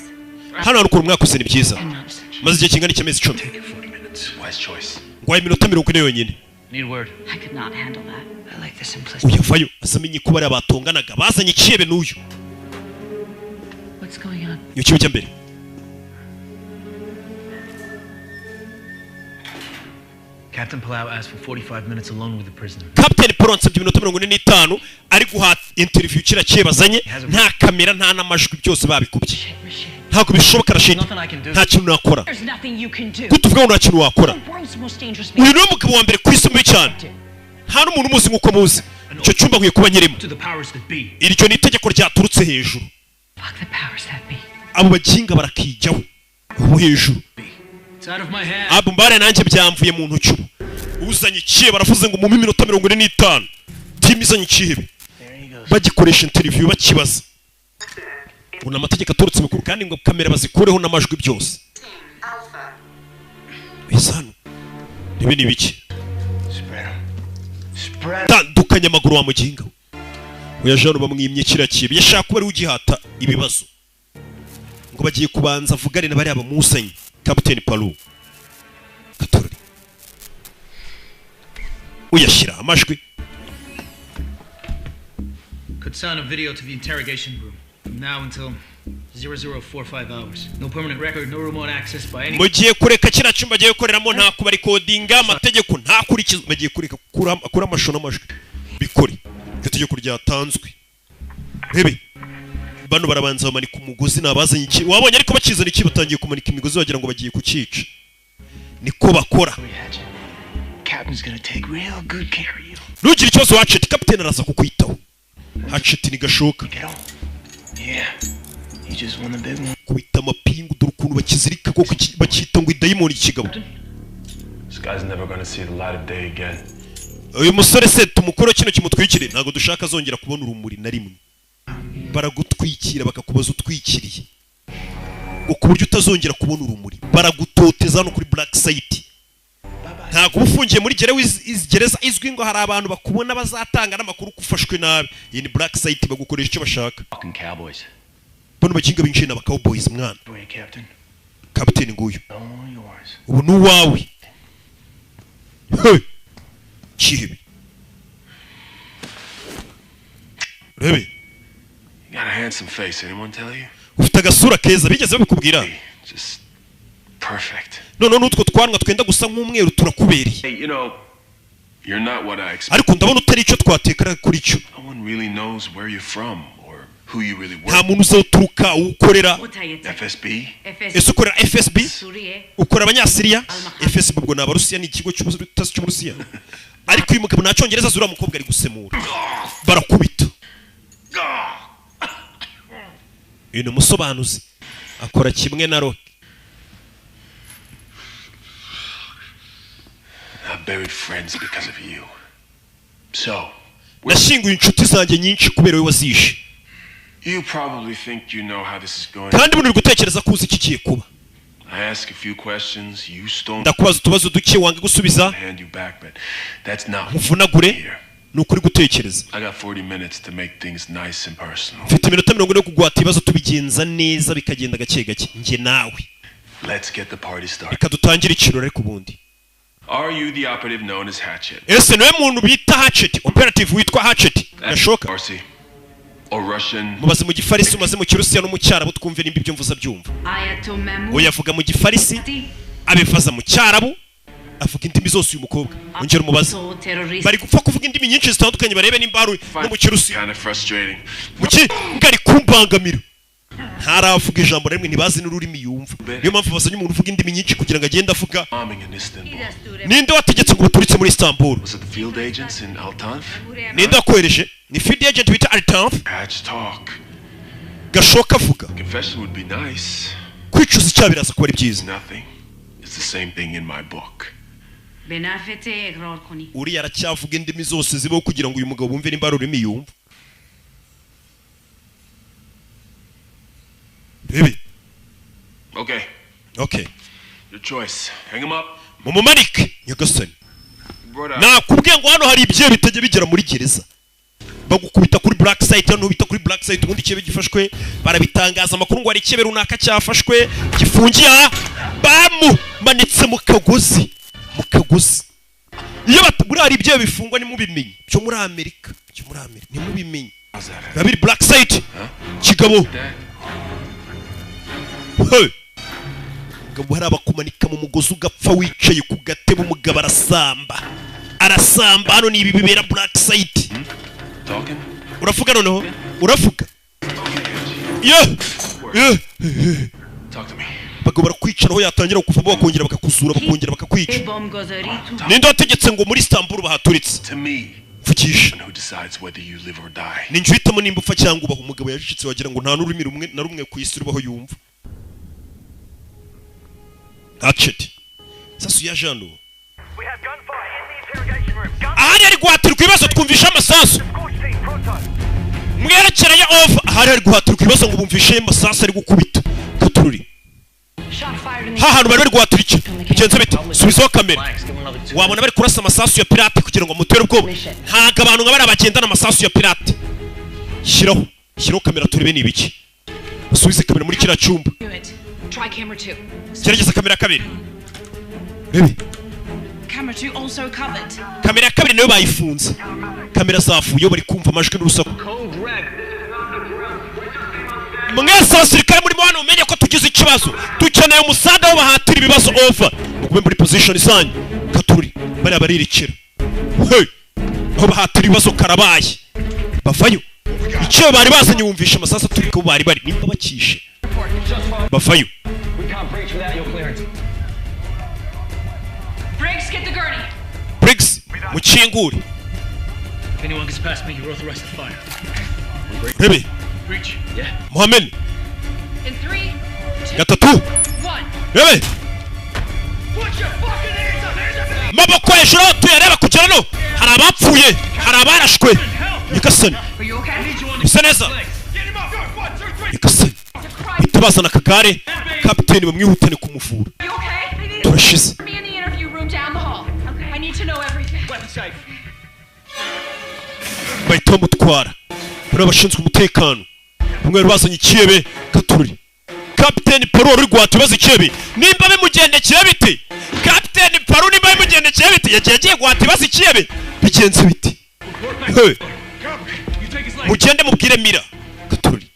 Hano hantu ukuntu mwakoze ni byiza. Maze igihe kingana icy'amezi 10. Wise choice. Ngwaye iminota 40 yonyine. Need word. I could not handle that. I like the simplicity. Uyavayo asamenye ko bariya batonganaga bazanye ikihebe n'uyu. What's going on? Iyo kibe cya mbere. Captain Palau asked for 45 minutes alone with the prisoner. Captain Paul ansabye iminota 45 ari guha interview kira bazanye, nta kamera nta n'amajwi byose babikubye. Ntabwo bishoboka Rashid. Nta kintu nakora. There's nothing you can do. Kutuvuga ngo nta kintu wakora. The world's most dangerous Uyu niwe mugabo wa mbere ku isi mubi cyane. Nta n'umuntu umuzi nk'uko muzi. Icyo cyumba nkwiye kuba nyirimo. To the powers that be. Iryo ni itegeko ryaturutse hejuru. Fuck the powers that be. Abo baginga barakijyaho ubu hejuru. It's out of my hands. Abo mbare nanjye byamvuye mu ntoki ubu. Uzanye ikihe baravuze ngo mumpe iminota 45. Team izanye ikihebe. Bagikoresha interview bakibaza. Ngo ni amategeko aturutse mukuru kandi ngo kamera bazikureho n'amajwi byose. Isano. Ibi ni ibiki? Tandukanya amaguru wa muginga. Oya Jean bamwimye kiriya kibe. Yashaka kuba ari ugihata ibibazo. Ngo bagiye kubanza avugane na bariya bamusanye. Captain Palu. Katorori. Uyashyira amajwi. Could sound a video to the interrogation room from now until 0045 hours. No permanent record, no remote access by any. Mugiye kureka kiriya cyumba agiye gukoreramo nta kubarikodinga amategeko ntakurikizwa. Bagiye kureka kura amashusho n'amajwi bikore. Iryo tegeko ryatanzwe. Rebe bano barabanza bamanika umugozi nabazanye iki wabonye ariko bakizana iki batangiye kumanika imigozi wagira ngo bagiye kukica. Niko bakora. Captain's gonna take real good care of you. Ntugire ikibazo Hatchet, Captain araza kukwitaho. Hatchet ni gashoka. Yeah. You just won the big one. Kubita amapingu dore ukuntu bakizirika koko bakita ngo idayimoni ikigabo. This guy's never gonna see the light of day again. Uyu musore se tumukoro kino kimutwikire ntago dushaka azongera kubona urumuri na rimwe. Baragutwikira bakakubaza utwikiriye. Ngo ku buryo utazongera kubona urumuri. Baragutoteza no kuri black site. Ntago ufungiye muri gereza izwi ngo hari abantu bakubona bazatanga n'amakuru kufashwe nabi. Iyi ni black site bagukoresha icyo bashaka. Fucking cowboys. Bano bakinga binjiye n'aba cowboys mwana. Wait, Captain. Captain nguyu. All yours. Ubu ni uwawe. Hey! Kihebe. Rebe. You got a handsome face. Anyone tell you? Ufite agasura keza bigeze babikubwira. Just perfect. None n'utwo twanwa twenda gusa nk'umweru turakubereye. Hey, you know, you're not what I expected. Ariko ndabona utari icyo twatekera kuri cyo. No one really knows where you're from or who you really Nta work. muntu uzoturuka ukorera FSB? Ese ukorera FSB? Ukora abanyasiriya? FSB ubwo ni abarusiya, ni ikigo cy'ubutasi cy'Uburusiya. Ariko uyu mugabo nta cyongereza azi, uriya mukobwa ari gusemura. Barakubita. Uyu ni umusobanuzi akora kimwe na Rock. I buried friends because of you. So, Nashyinguye inshuti zanjye nyinshi kubera wowe wazishe. you probably think you know how this is going. Kandi buno uri gutekereza ko uzi iki kigiye kuba. I ask a few questions, you stone Ndakubaza utubazo duke wanga gusubiza, hand you back, but that's not nkuvunagure. Ni ukuri gutekereza. I got 40 minutes to make things nice and personal. Mfite iminota 40 yo kuguhata ibibazo tubigenza neza bikagenda gake gake njye nawe. Let's get the party started. Reka dutangire ikirori ariko ubundi. Are you the operative known as Hatchet? Ese niwe muntu bita Hatchet, operative witwa Hatchet gashoka? Farsi or Russian? Mubaze mu Gifarisi, umaze mu Kirusiya no mu Cyarabu, twumve nimba ibyo mvuze abyumva. Oya, avuga mu Gifarisi, abifaza mu Cyarabu, avuga indimi zose uyu mukobwa. Ongera umubaze. Bari gupfa kuvuga indimi nyinshi zitandukanye, barebe nimba hari no mu Kirusiya. Kind of frustrating. Muki ngari kumbangamira, ntaravuga ijambo na rimwe, ntibazi n'ururimi yumva. Niyo mpamvu bazanye umuntu uvuga indimi nyinshi kugira ngo agende avuga. Bombing in Istanbul. Ninde wategetse ngo baturitse muri Istanbul? Was it the field agents in Altanf? Ninde wakohereje? Ni field agent bita Altanf. Hatch talk. Gashoka avuga. Confession would be nice. Kwicuza icyaha biraza kuba ari byiza. Nothing. It's the same thing in my book. Uriya aracyavuga indimi zose zibaho kugira ngo uyu mugabo bumve nimba ari ururimi yumva. Rebe. Okay, Okay. your choice. Hang him up. Mumumanike, nyagasani. Brought out. Nakubwiye ngo hano hari ibyeyo bitajya bigera muri gereza, bagukubita kuri black site. Hano bita kuri black site. Ubundi icyebe gifashwe barabitangaza amakuru ngo hari icyebe runaka cyafashwe gifungiye aha, bamumanitse mu kagozi, mu kagozi. Iyo buriya hari ibyeyo bifungwa ntimubimenye, byo muri Amerika, byo muri Amerika ntimubimenye, biba biri black site. Kigabo. Hey! Mugabo, hari abakumanika mu mugozi ugapfa wicaye ku gatebe. Umugabo arasamba, arasamba. Hano ni ibi bibera black site. Talking? Uravuga noneho, uravuga ye ye. Talk to me. Bagabo barakwicara aho yatangira kuvamo, bakongera bakakuzura, bakongera bakakwica. Ninde wategetse ngo muri Istanbul bahaturitse? To me. Mvugisha. Who decides whether you live or die? Ni njye uhitamo nimba upfa cyangwa ubaho. Umugabo yacecetse, wagira ngo nta n'ururimi rumwe na rumwe ku isi rubaho yumva. Hatchet sasu ya jano ahari ari guhatirwa ibibazo, twumvishe amasasu mwerekereye off. Ahari ari guhatirwa ibibazo ngo bumvishe amasasu ari gukubita katururi ha hantu bari bari guhatira. Iki bigenze bite? Subizaho kamera. Wabona bari kurasa amasasu ya pirate kugira ngo mutere ubwoba. Ntabwo abantu nka bariya bagendana amasasu ya pirate. Shyiraho, shyiraho kamera turebe ni ibiki. Basubize kamera muri kiriya cyumba. Try camera two. Gerageza kamera ya kabiri, rebe. Camera two also covered. Kamera ya kabiri nayo bayifunze, kamera zavuyeho, bari kumva amajwi n'urusaku. Mwese abasirikare murimo hano mumenye ko tugize ikibazo, dukeneye umusada wo bahatira ibibazo, over. Mugume muri position zanyu. Katuri bariya baririkira. Hey! Aho bahatira ibibazo karabaye, bavayo. Icyo bari bazanye, wumvisha amasasu aturika aho bari bari, nimba bakishe bavayo. We can't breach without your clearance. Briggs, get the gurney. Briggs, mukingure. If anyone gets past me, you're authorized to fire. Rebe. Breach. Yeah. Muhammed. In three, two, Gatatu. one. Rebe. Maboko hejuru aho tuyareba kugera no hari abapfuye, hari abarashwe. Nyagasani. Are you okay? Bisa neza, nyagasani. Bahita bazana akagare, kapiteni bamwihutane kumuvura. Are you okay? Turashize. Me in the interview room down the hall. Okay. I need to know everything. Weapon safe. Bahita bamutwara. Bariya abashinzwe umutekano bamwe bari bazanye ikiyebe katururi. Kapiteni Paru wari uri guhata ibibazo ikiyebe, nimba bimugendekeye bite? Kapiteni Paru, nimba bimugendekeye bite? Yagiye agiye guhata ibibazo ikiyebe, bigenze bite? Hey! Mugende mubwire Mira katururi.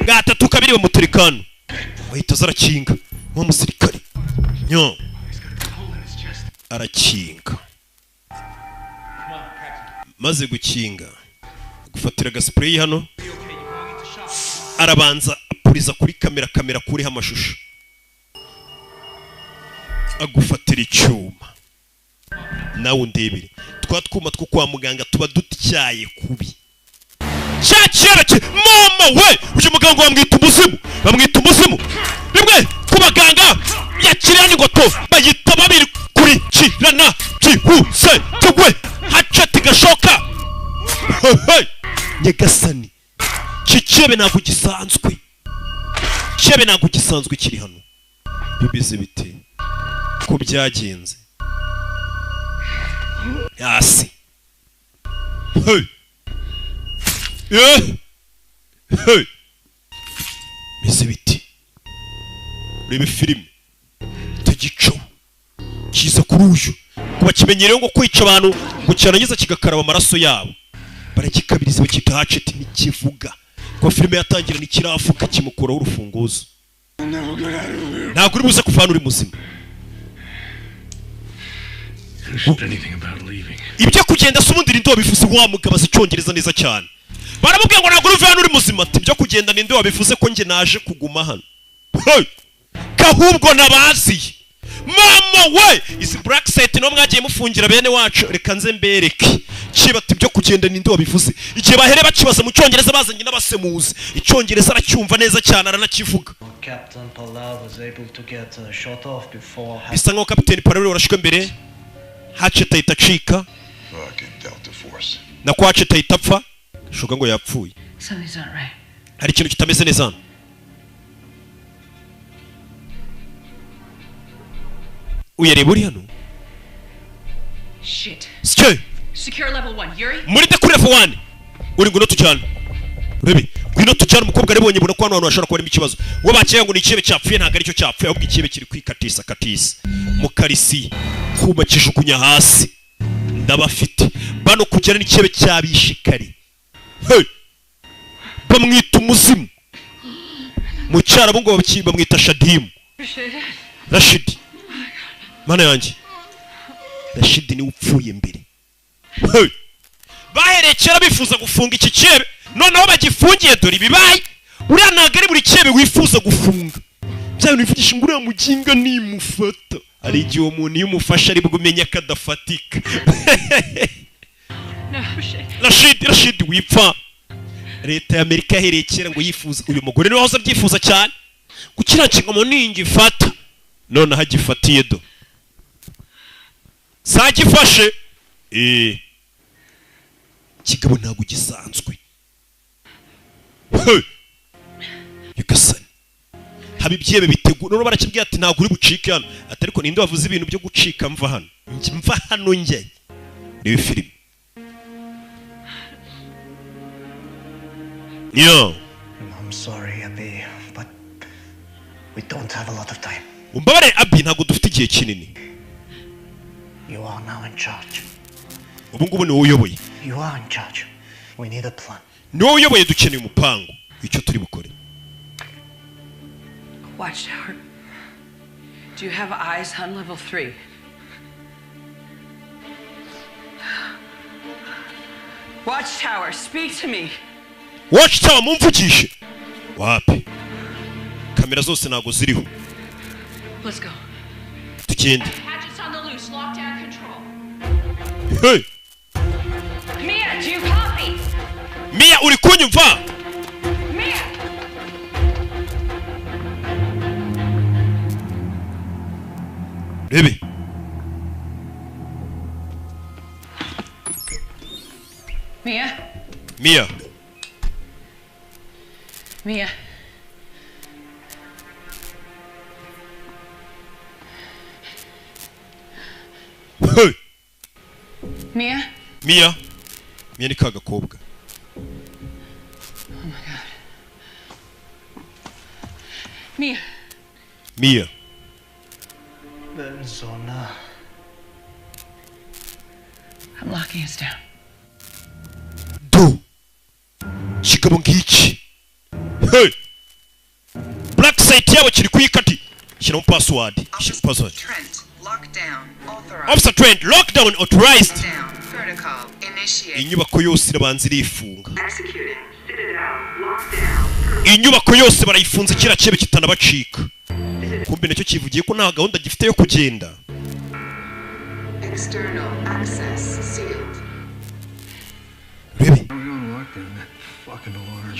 Gatatu, kabiri, bamutereka hano, bahita aza arakinga wa musirikare nyo arakinga. Maze gukinga, gufatira agasipureyi hano, arabanza apuriza kuri kamera, kamera kuriho amashusho, agufatira icyuma nawe undebere. Twa twuma two kwa muganga tuba dutyaye kubi. Cya kiyara cye mama we! Uyu muganga bamwita umuzimu, bamwita umuzimu. Rimwe ku baganga yakirana ingoto, bayita babiri kurikirana byihuse tugwe. Haceti gashoka. Hey, hey! Nyagasani, iki cyebe ntabwo gisanzwe, cyebe ntabwo gisanzwe kiri hano. Bimeze bite ko byagenze hasi? Hey! Eh! Hey! Bimeze bite? Urebe filime tagico kiza kuri uyu kuba kimenyereye ngo kwica abantu ngo cyarangiza kigakaraba amaraso yabo. Baragikabiriza bakita Hatchet ntikivuga. Ko filime yatangira nikiravuga kimukuraho urufunguzo. Ntabwo uri buze kuvana uri muzima. Ibyo kugenda se ubundi ninde wabivuze? Wa mugabo azi icyongereza neza cyane. Baramubwiye ngo ntabwo uri hano uri muzima. Ati ibyo kugenda ninde wabivuze ko njye naje kuguma hano? Hey! Kahubwo nabaziye. Mama we! Izi black site no mwagiye mufungira bene wacu, reka nze mbereke. Kibati ibyo kugenda ninde wabivuze? Igihe bahere bakibaza mu cyongereza bazanye n'abasemuzi. Icyongereza aracyumva neza cyane aranakivuga. Captain Palau was able to get a shot off before. Bisa nkaho Captain Palau warashwe mbere. Hatchet ahita acika. Fucking Delta Force. Na ko Hatchet ahita apfa. Shuga ngo yapfuye. Something's not right. Hari ikintu kitameze neza hano. Uyareba uri hano? Shit. Sike! Secure level 1, Yuri. Muri de kuri level 1. Uri ngwino tujyane. Urebe, ngwino tujyane. Umukobwa aribonye bona ko hano hantu hashobora kuba harimo ikibazo. Uwo bakeye ngo ni ikibe cyapfuye ntabwo aricyo cyapfuye, ahubwo ikibe kiri kwikatisa katisa. Mukarisi kuma kijugunya hasi. Ndabafite. Bano kugera n'ikibe cyabishikari. Hey! Bamwita umuzimu. Mu cyarabu ngo bamwita Shadimu. Rashidi. Mana yanjye. Rashidi ni upfuye mbere. Hey! Bahereye kera bifuza gufunga iki cyebe, noneho bagifungiye dore ibibaye. Uriya ntabwo ari buri cyebe wifuza gufunga. Bya bintu bivugisha ngo uriya muginga nimufata. Hari igihe umuntu iyo umufasha ari bwo umenya ko adafatika. Rashidi, Rashidi wipfa. Leta ya Amerika yahereye kera ngo yifuza uyu mugore niwe wahoze abyifuza cyane. Gukira kingamo ningifata. Noneho agifatiye do. Sagifashe. Kigabo ntabwo gisanzwe. Hey! Yugasani. Haba ibyebe bitegura. None barakibwiye ati ntabwo uri bucike hano. Ati ariko ninde wavuze ibintu byo gucika mva hano? Mva hano njye. Reba filime. Yo. I'm sorry, Abby, but we don't have a lot of time. Umbabare Abby, ntabwo dufite igihe kinini. You are now in charge. Ubu ngubu ni wowe uyoboye. You are in charge. We need a plan. Ni wowe uyoboye, dukeneye umupango. Icyo turi bukore. Watchtower. Do you have eyes on level 3? Watchtower, speak to me. Watchtower, mumvugishe. Wapi? Kamera zose ntago ziriho. Let's go. Tugende. Hatchet's on the loose, lockdown control. Hey! Mia, do you copy? Mia, uri kunyumva? Mia! Rebe. Mia? Mia. Mia. Hey! Mia? Mia. Mia ni kagakobwa. Oh my God. Mia. Mia. Zona. I'm locking us down. Do. Kigabo ngiki. Hey! Black site yabo kiri kuyikati. Shyiramo password. Shyira password. Trent, lockdown authorized. Officer Trent, lockdown authorized. Down, protocol initiated. Inyubako yose irabanza irifunga. Executing Citadel lockdown. Inyubako yose barayifunze kira cyebe kitanabacika. Kumbe nacyo kivugiye ko nta gahunda gifite yo kugenda. External access sealed. Rebe.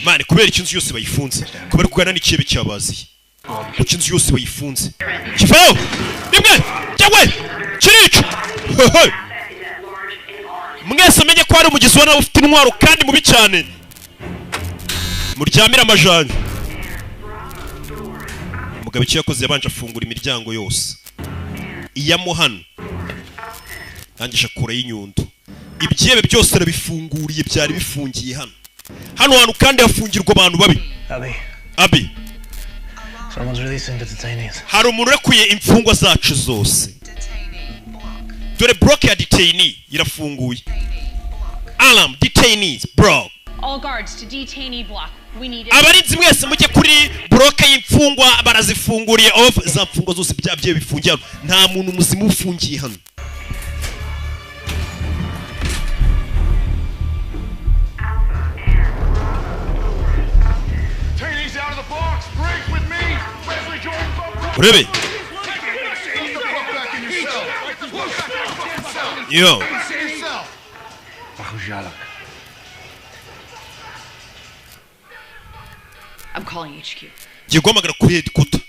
Mane kubera iki inzu yose bayifunze? Kubera kugana n'icyebe cyabaziye. Kuki inzu yose bayifunze? Kivaho! Rimwe! Cyangwe! Kirica! Hey! Mwese menye ko hari umugizi wa nawe ufite intwaro kandi mubi cyane. Muryamira amajanja. Umugabo icyo yakoze yabanje afungura imiryango yose. Iyamo hano. Arangije akura y'inyundo. Ibyebe byose arabifunguriye byari bifungiye hano. Hano hantu kandi hafungirwa abantu babi. Abby. Abby. Someone's releasing the detainees. Hari umuntu urekuye imfungwa zacu zose. Dore block ya detainee irafunguye. Alarm, detainees block. All guards to detainee block. We need Abarinzi mwese mujye kuri block y'imfungwa, barazifunguriye off. Za mfungwa zose byabye bifungiye hano, nta muntu muzima ufungiye hano. Detainees out of the box. Break with me. Wesley Jordan. Urebe. Get the fuck back in your cell. Get the fuck back in your fucking cell. Yo. In your cell. I'm calling HQ. Ngiye guhamagara kuri headquarter,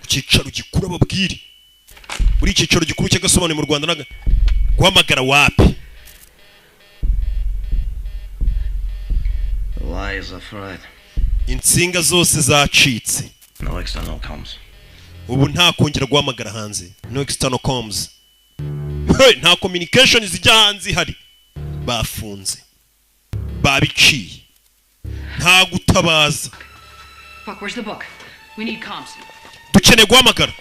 ku cyicaro gikuru, ababwire muri icyicaro gikuru cy'agasobanuye mu Rwanda. Naga guhamagara wapi? The wires are fried. Insinga zose zacitse. No external comms. Ubu nta kongera guhamagara hanze, no external comms. Hey, nta communication zijya hanze ihari, bafunze, babiciye, nta gutabaza. Fuck, where's the book? We need comms. Dukeneye guhamagara.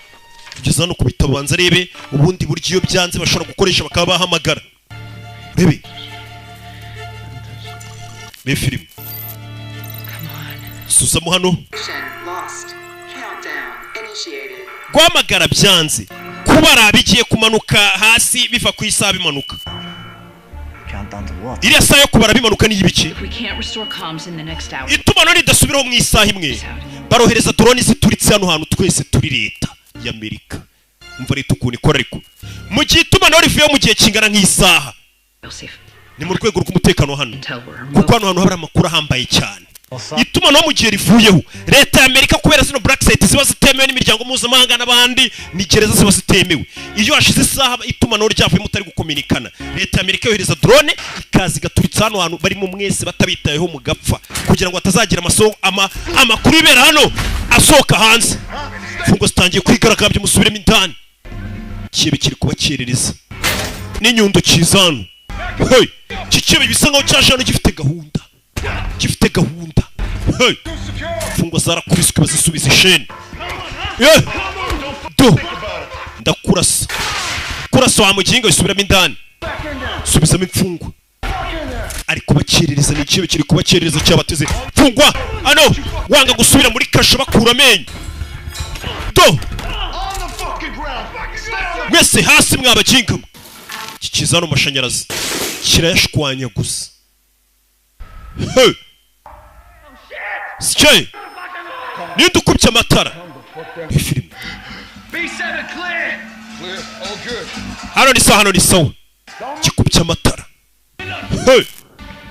Tugeze hano ku bitabo, banza arebe ubundi buryo iyo byanze bashobora gukoresha bakaba bahamagara. Rebe rebe filime susamo hano. Lost. Countdown initiated. Guhamagara byanze, kubara bigiye kumanuka hasi, biva ku isaha bimanuka. Countdown to what? Iriya saha yo kubara bimanuka ni iy'ibiki? If we can't restore comms in the next hour, Itumanaho ridasubiraho mu isaha imwe, barohereza drone zituritse hano hantu twese turi. Leta y'Amerika, umva leta ukuntu ikora. Ariko mu gihe itumanaho rivuye mu gihe kingana nk'isaha, ni mu rwego rw'umutekano hano, kuko hano hantu hari amakuru ahambaye cyane. Itumanaho mu gihe rivuyeho, leta y'Amerika, kubera zino black site ziba zitemewe n'imiryango mpuzamahanga n'abandi, ni gereza ziba zitemewe, iyo hashize isaha itumanaho ryavuyemo utari gukominikana, leta y'Amerika yohereza drone ikaza igaturitsa hano hantu barimo mwese batabitayeho mugapfa, kugira ngo hatazagira amakuru ibera hano asohoka hanze. Imfungwa zitangiye kwigaragambya, musubiremo indani, kibe kiri kubakerereza n'inyundo kiza hano. Hey! Iki kibe bisa nkaho cyaje hano gifite gahunda, gifite gahunda. Hey! Imfungwa zarakubiswe, bazisubiza isheni. Yeah! Do ndakurasa, kurasa wa muginga, isubiramo indani, subizamo imfungwa. Ari kubakerereza, ni ikibe kiri kubakerereza cyabateze mfungwa hano, wanga gusubira muri kasho, bakura amenyo. Do mwese hasi mwabaginga mwe. Iki kiza hano mashanyarazi kirayashwanya gusa. Hey! Sike ninde ukubye amatara? Iyi filime. B7 clear. Clear. All good. Hano ni sawa, hano ni sawa. Gikubye amatara. Hey!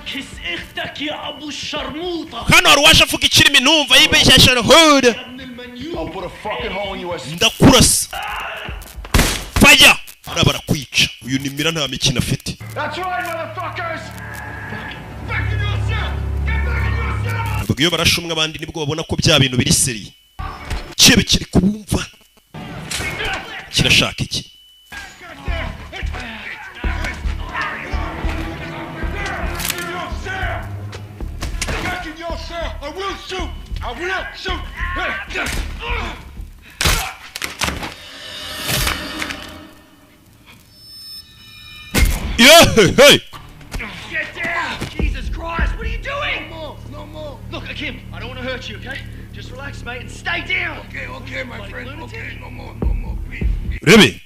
كس اختك يا ابو الشرموطه. Hano hari uwaje avuga ikirimi ntumva, yibeshyashara hura. I'll put a fucking hole in your ass. Ndakurasa, faya, hariya barakwica. Uyu ni Mira, nta mikino afite. That's right, motherfuckers. Back in your cell. Get back in your cell. Ubwo iyo barashe umwe, abandi nibwo babona ko bya bintu biri sérieux. Kibe kiri kubumva, kirashaka iki? In your cell. Back in your cell. I will shoot. I will shoot. Hey. Yeah, hey! Get down! Jesus Christ, what are you doing? No more. No more. Look, Akim, I don't want to hurt you, okay? Just relax, mate, and stay down! Okay, my friend. Okay, no more, no more, please. Rebe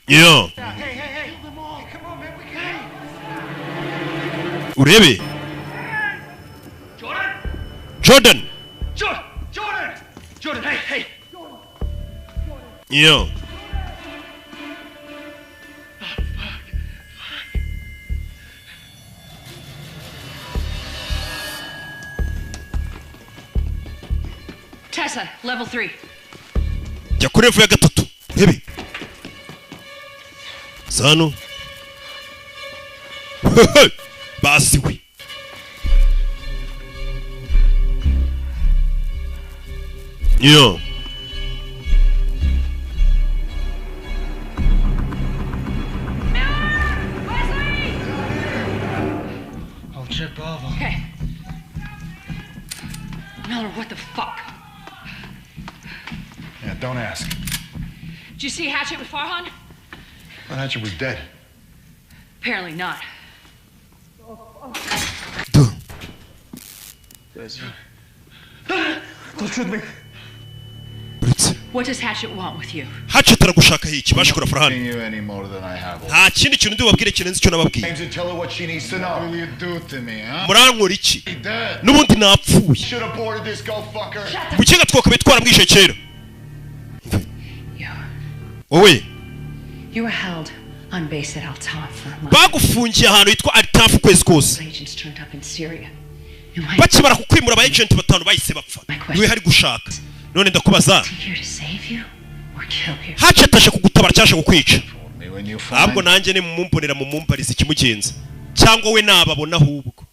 yo. Hey, hey, hey. Kill them all. Come on, man. We can. Urebe. Jordan! Jordan. Jordan! Jordan! Jordan, hey, hey! Yo. Tessa, level 3. Jya kuri level ya gatatu, urebe zano baziwe. Yo. I'll check Bravo. Okay. Tell her what the fuck. Yeah, don't ask. Did you see Hatchet with Farhan? Well, Hatchet was dead. Apparently not. Don't shoot me. What does Hatchet want with you? Hatchet aragushaka iki? Baje kura Farhan. You any more than I have. Nta kindi kintu ndi bubabwire kirenze icyo nababwiye. James, and tell her what she needs to know. What will you do to me, huh? Murankora iki? Dead. N'ubundi napfuye. Should have boarded this go fucker. Mukinga twakabaye twaramwishe kera. Wowe You were held on base at Altaf for a month. bagufungiye ahantu hitwa Altaf ukwezi kose. Agents turned up in Syria. Bakibara kukwimura aba agent batanu bahise bapfa. Niwe hari gushaka. None ndakubaza. Here to save you or kill you? Hatchet aje kugutabara cyashe kukwica. Ahubwo nanjye ni mumumbonera mumumbariza ikimugenza. Cyangwa we nababona ahubwo.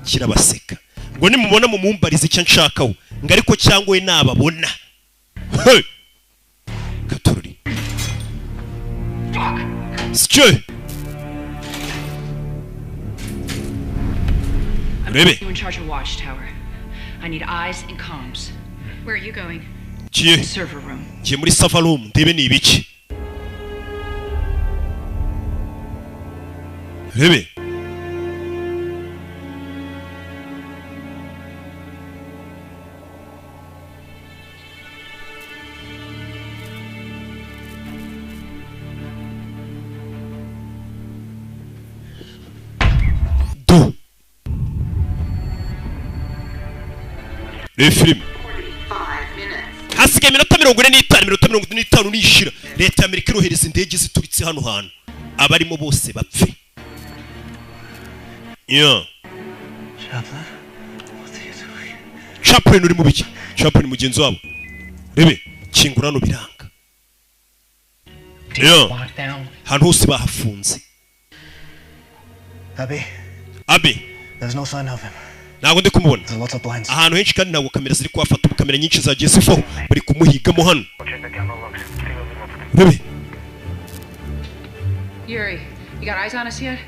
Kirabaseka. Ngo nimubona mumumbariza icyo nshakaho. Ngo ariko cyangwa we nababona. Hey! Katururi. Sike. I'm Rebe. you in charge of Watchtower. I need eyes and comms. Where are you going? Kiye. Server room. Ngiye muri server room ndebe ni ibiki. Rebe. Du. Rebe filime. Hasigaye iminota 45, iminota 45 nishira. Leta ya Amerika irohereza indege zituritse hano hantu. Abarimo bose bapfe. Yeah. Chaplin, what are you doing? Chaplin uri mu biki? Chaplin mugenzi wabo. Rebe, kingura hano biranga. Yeah. Lockdown. Ahantu hose bahafunze. Abby, Abi, there's no sign of him. ntabwo ndi kumubona. There's lots of blinds. Ahantu henshi kandi ntabwo kamera ziri kuhafata, ubu kamera nyinshi zagiye zivaho, bari kumuhigamo hano. Rebe, Yuri, you got eyes on us yet?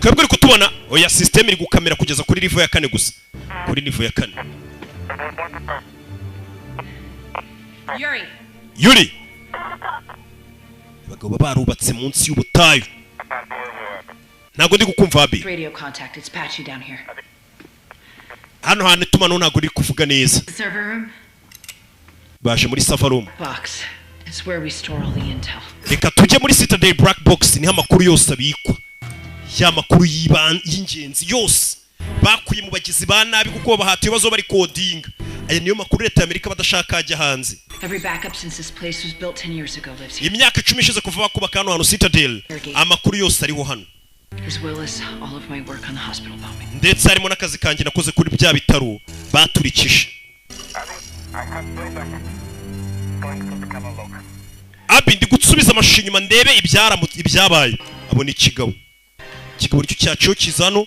twebwe uri kutubona? Oya, system iri gukamera kugeza kuri level ya 4 gusa. Kuri level ya 4. Yuri, Yuri. Abagabo barubatse munsi y'ubutayu. Ntabwo ndi kukumva Abi. radio contact. It's patchy down here. Hano hantu itumanaho ntabwo riri kuvuga neza. The server room? Baje muri server room. Box. It's where we store all the intel. Reka tujye muri Citadel Black Box niho amakuru yose abikwa. Ya makuru y'ingenzi yose bakuye mu bagizi ba nabi kuko bahatiye ibibazo bari kodinga. Aya niyo makuru leta ya Amerika badashaka ajya hanze. Every backup since this place was built 10 years ago lives here. Imyaka 10 ishize kuva bakubaka hano hantu Citadel, amakuru yose ariho hano. As well as all of my work on the hospital bombing. Ndetse harimo n'akazi kanjye nakoze kuri bya bitaro baturikije. Abi ndi gusubiza amashusho inyuma ndebe ibyabaye. Abona ikigabo. Ikigabo nicyo cyaciyo kiza hano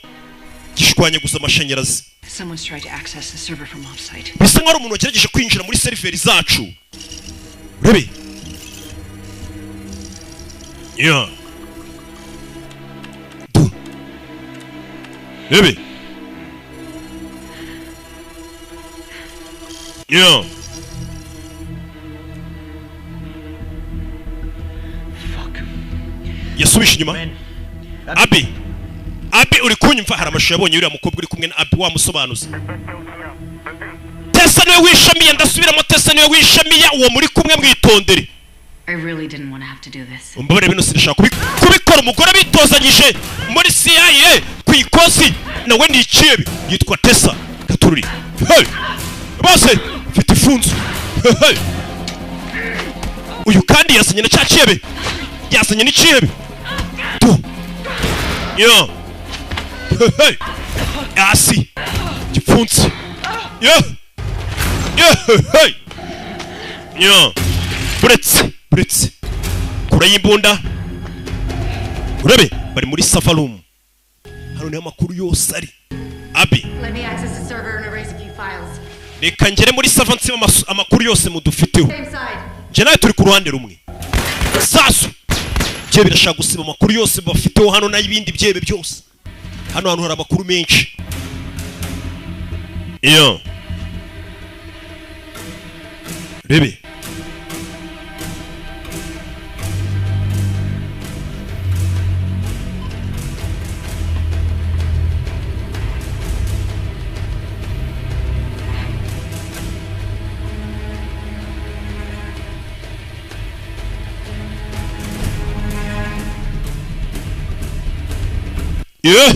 gishwanya gusa amashanyarazi. Someone's tried to access the server from offsite. Bisa nkaho ari umuntu wagerageje kwinjira muri seriveri zacu. Urebe. Yeah. Du. Urebe. Yeah. Yasubije inyuma. Abi. Abi uri kunyumva? Hari amashusho yabonye uriya mukobwa uri kumwe na Abi wamusobanuza. Tessa niwe wishamiye, ndasubiramo Tessa niwe wishamiye, uwo muri kumwe mwitondere. I really didn't want to have to do this. Umbabarire bino sinashaka kubikora. Umugore bitozanyije muri CIA ku ikosi nawe ni ikibi yitwa Tessa Gatururi. Hey! Bose mfite ifunzo. Hey! Uyu kandi yasinye na cya kiebe. Yasinye n'ikiebe. Tu. Yo. Hey! Asi. Gipfunsi. Yo. Yo. Hey! Yo. Buretse, buretse. Kura y'imbunda. Urabe bari muri server room. Hano niho amakuru yose ari. Abi, Let me access the server and erase a few files. reka ngere muri server nsiba amakuru yose mudufiteho. Same side. Njye nawe turi ku ruhande rumwe. Sasu. Bye birashaka gusiba amakuru yose bafiteho hano n'ibindi byebe byose. Hano hantu hari amakuru menshi. Iyo rebe Yeah.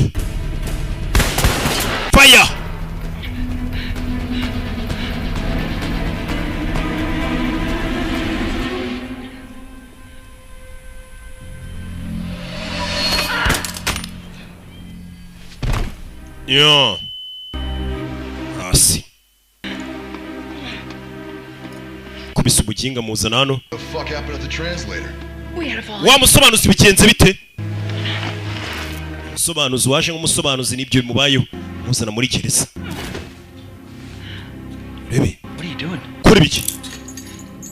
Fire. Yeah. Hasi. Kubisa ubuginga muzana hano. The fuck happened to the translator? Wa musobanuzi bigenze bite? Umusobanuzi waje nk'umusobanuzi nibyo bimubayeho muzana muri gereza. Rebe. Kora ibiki?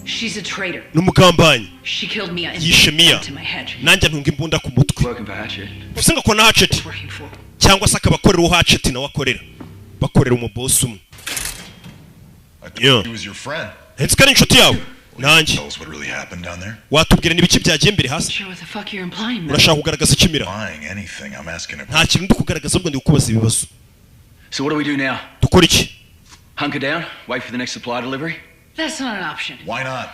She's a traitor. N'umugambanyi. She killed Mia and Yishe Mia. to my head. Nanjye ntunga imbunda ku mutwe. Bivuze ngo akora na Hatchet. Cyangwa se akaba akorera uwo Hatchet nawe akorera. Bakorera umubosi umwe. He was your friend. Ndetse ko ari inshuti yawe. Nanjye. Tell us what really happened down there. Watubwira n'ibiki byagiye mbere hasi? Sure what the fuck you're implying, man. Urashaka kugaragaza ikimira? Buying anything. I'm asking a Nta kintu ndi kugaragaza ahubwo ndi kukubaza ibibazo. So what do we do now? Dukora iki? Hunker down, wait for the next supply delivery? That's not an option. Why not?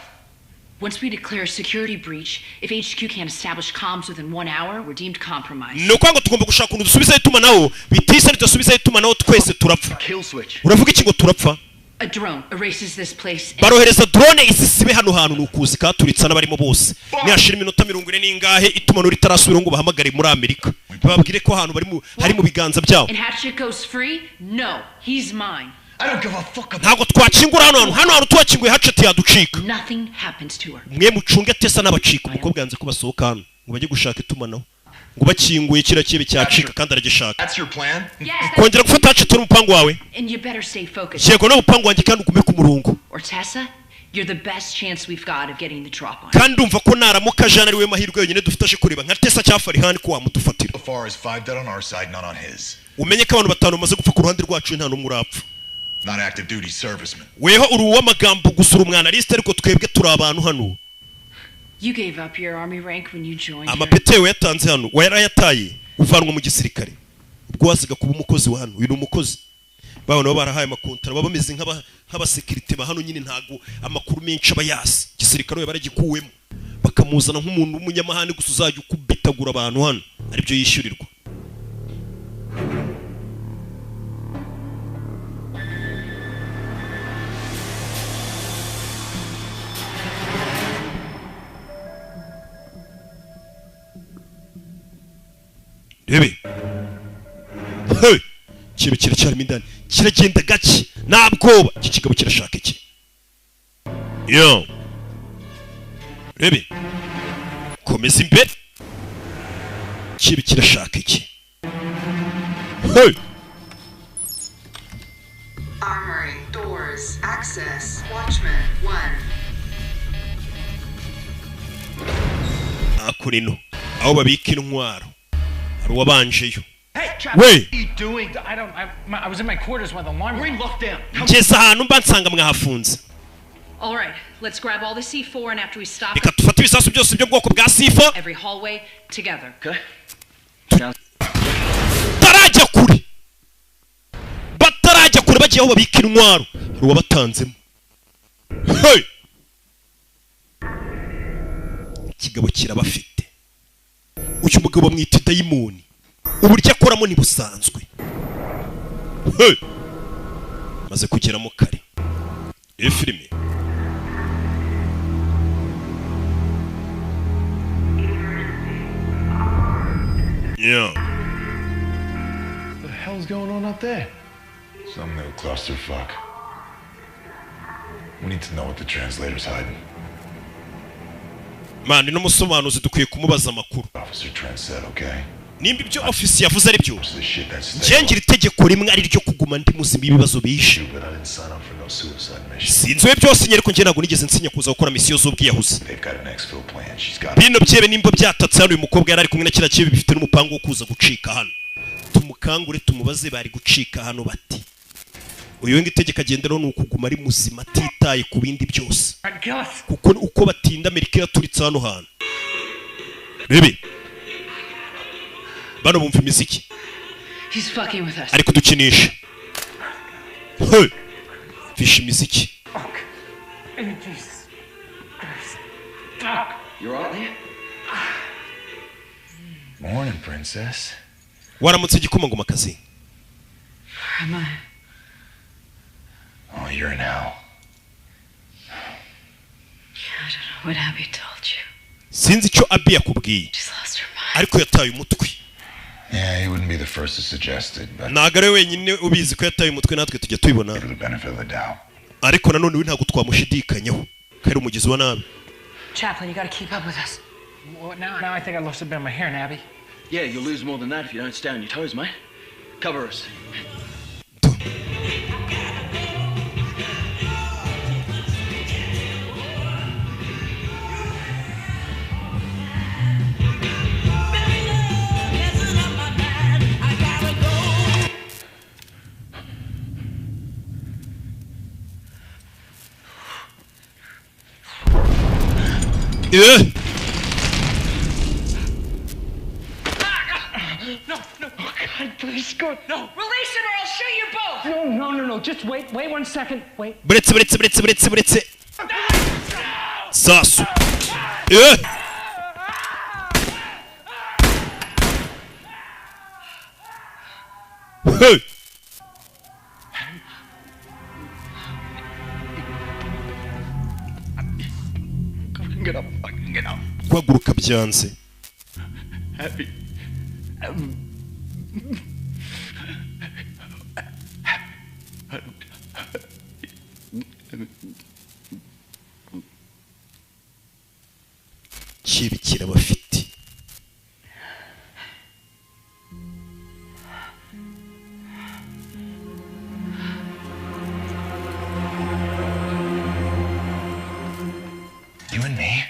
Once we declare a security breach, if HQ can't establish comms within 1 hour, we're deemed compromised. Ni ukuvuga ngo tugomba gushaka ukuntu dusubizayo itumanaho, bitise nidasubizayo itumanaho twese turapfa. Kill switch. Uravuga iki ngo turapfa? A drone erases this place. And Barohereza drone isisibe hano hantu nukuzi katuritsa n'abarimo bose. Nihashira iminota 40 n'ingahe itumanaho ritarasubira ngo bahamagare muri Amerika. Bababwire ko ahantu bari mu hari mu biganza byabo. And Hatchet goes free? No, he's mine. I don't give a fuck about Ntabwo twakingura hano hantu. Hano hantu tuhakinguye Hatchet yaducika. Nothing happens to her. Mwe mucunge Tessa n'abacika. Umukobwa yanze ko basohoka hano ngo bajye gushaka itumanaho. Ngo bakinguye kiriya kibe cyacika kandi aragishaka. That's your plan? Yes, Kongera gufata Hatchet n'umupangu wawe. and you better stay focused. Yego n'umupangu wanjye kandi ugume ku murongo. Or Tessa, you're the best chance we've got of getting the drop on. Kandi ndumva ko naramuka Jean ari we mahirwe yonyine dufite aje kureba nka Tessa cyangwa Farihani ko wamudufatira. So far is 5 dead on our side, none on his. Umenye ko abantu batanu bamaze gupfa ku ruhande rwacu nta n'umwe urapfa. Not active duty servicemen. Weho uri uw'amagambo gusa uri umwanaliste ariko twebwe turi abantu hano. You gave up your army rank when you joined. Amapete yawe yatanze hano wayarayataye uvanwa mu gisirikare. Ubwo waziga kuba umukozi wa hano, uyu ni umukozi. Babona nabo barahaye amakontara baba bameze nk'abasekirite ba hano nyine ntago amakuru menshi aba yasi. Igisirikare we baragikuwemo bakamuzana nk'umuntu w'umunyamahane gusa uzajya ukubitagura abantu hano aribyo yishyurirwa. Rebe. Hey! Kibe kiracyarimo indani. Kiragenda gake. Nta bwoba. Iki kigabo kirashaka iki? Yo. Rebe. Komeza imbere. Kibe kirashaka iki? Hey! Armory, doors, access, watchman, 1. Akurino. Aho babika intwaro. Hari uwabanjeyo. Hey, Travis, Wait. what are you doing? I don't. I was in my quarters when the alarm. We're in lockdown. Ngeze ahantu mba nsanga mwahafunze. All right, let's grab all the C4 and after we stop Reka dufate ibisasu byose by'ubwoko bwa C4 every hallway together. Okay. Tarajya kure. Batarajya kure bagiye aho babika intwaro. Hari uwabatanzemo. Hey! Ikigabo kirabafite. Uyu mugabo bamwita dayimoni. Uburyo akoramo ntibusanzwe. Hey! Maze kugeramo kare. Iyi filime Yeah. What the hell's going on up there? Some new clusterfuck. We need to know what the translator's hiding. Man, n'umusobanuzi dukwiye kumubaza amakuru. Officer Trent said, okay? Nimba ibyo office yavuze ari byo. This shit that's Ngengira itegeko rimwe ari ryo kuguma ndi muzima ibibazo bishe. but I didn't sign up for no suicide mission. Sinzi byose nyereko njye ntabwo nigeze nsinya kuza gukora misiyo z'ubwiyahuzi. They've got an exfil plan. She's got Bino byebe nimba byatatse hano uyu mukobwa yari ari kumwe na kiriya kibi bifite n'umupango wo kuza gucika hano. Tumukangure tumubaze bari gucika hano bati. Uyu ngo itegeko agenderaho ni ukuguma ari muzima atitaye ku bindi byose, kuko uko batinda Amerika iraturitse hano hantu. Bebe bano bumva imiziki. He's fucking with us. Ari kudukinisha. Hey! Fisha imiziki. Jesus Christ. Fuck. You're all there? Morning, princess. Waramutse igikomangomakazi. Am I? Oh, you're in hell. I don't know what Abby told you. Sinzi icyo Abby yakubwiye. She's lost her mind. Ariko yataye umutwe. Yeah, he wouldn't be the first to suggest it, but Ntabwo ari we wenyine ubizi ko yataye umutwe, natwe tujya tubibona. give her the benefit of the doubt. Ariko nanone we ntabwo twamushidikanyaho ko ari umugizi wa nabi. Chaplain, you gotta keep up with us. Well, now I think I lost a bit of my hair, Abby. Yeah, you'll lose more than that if you don't stay on your toes, mate. Cover us. Eh! No, no, oh God, please, God, no. Release him or I'll shoot you both! No, no, no, no, just wait, wait 1 second, wait. Buretse buretse buretse buretse buretse. Sasu. Eh! Hey! Get up, fucking get up. Guhaguruka byanze. Happy. Kibikira bafite. You and me.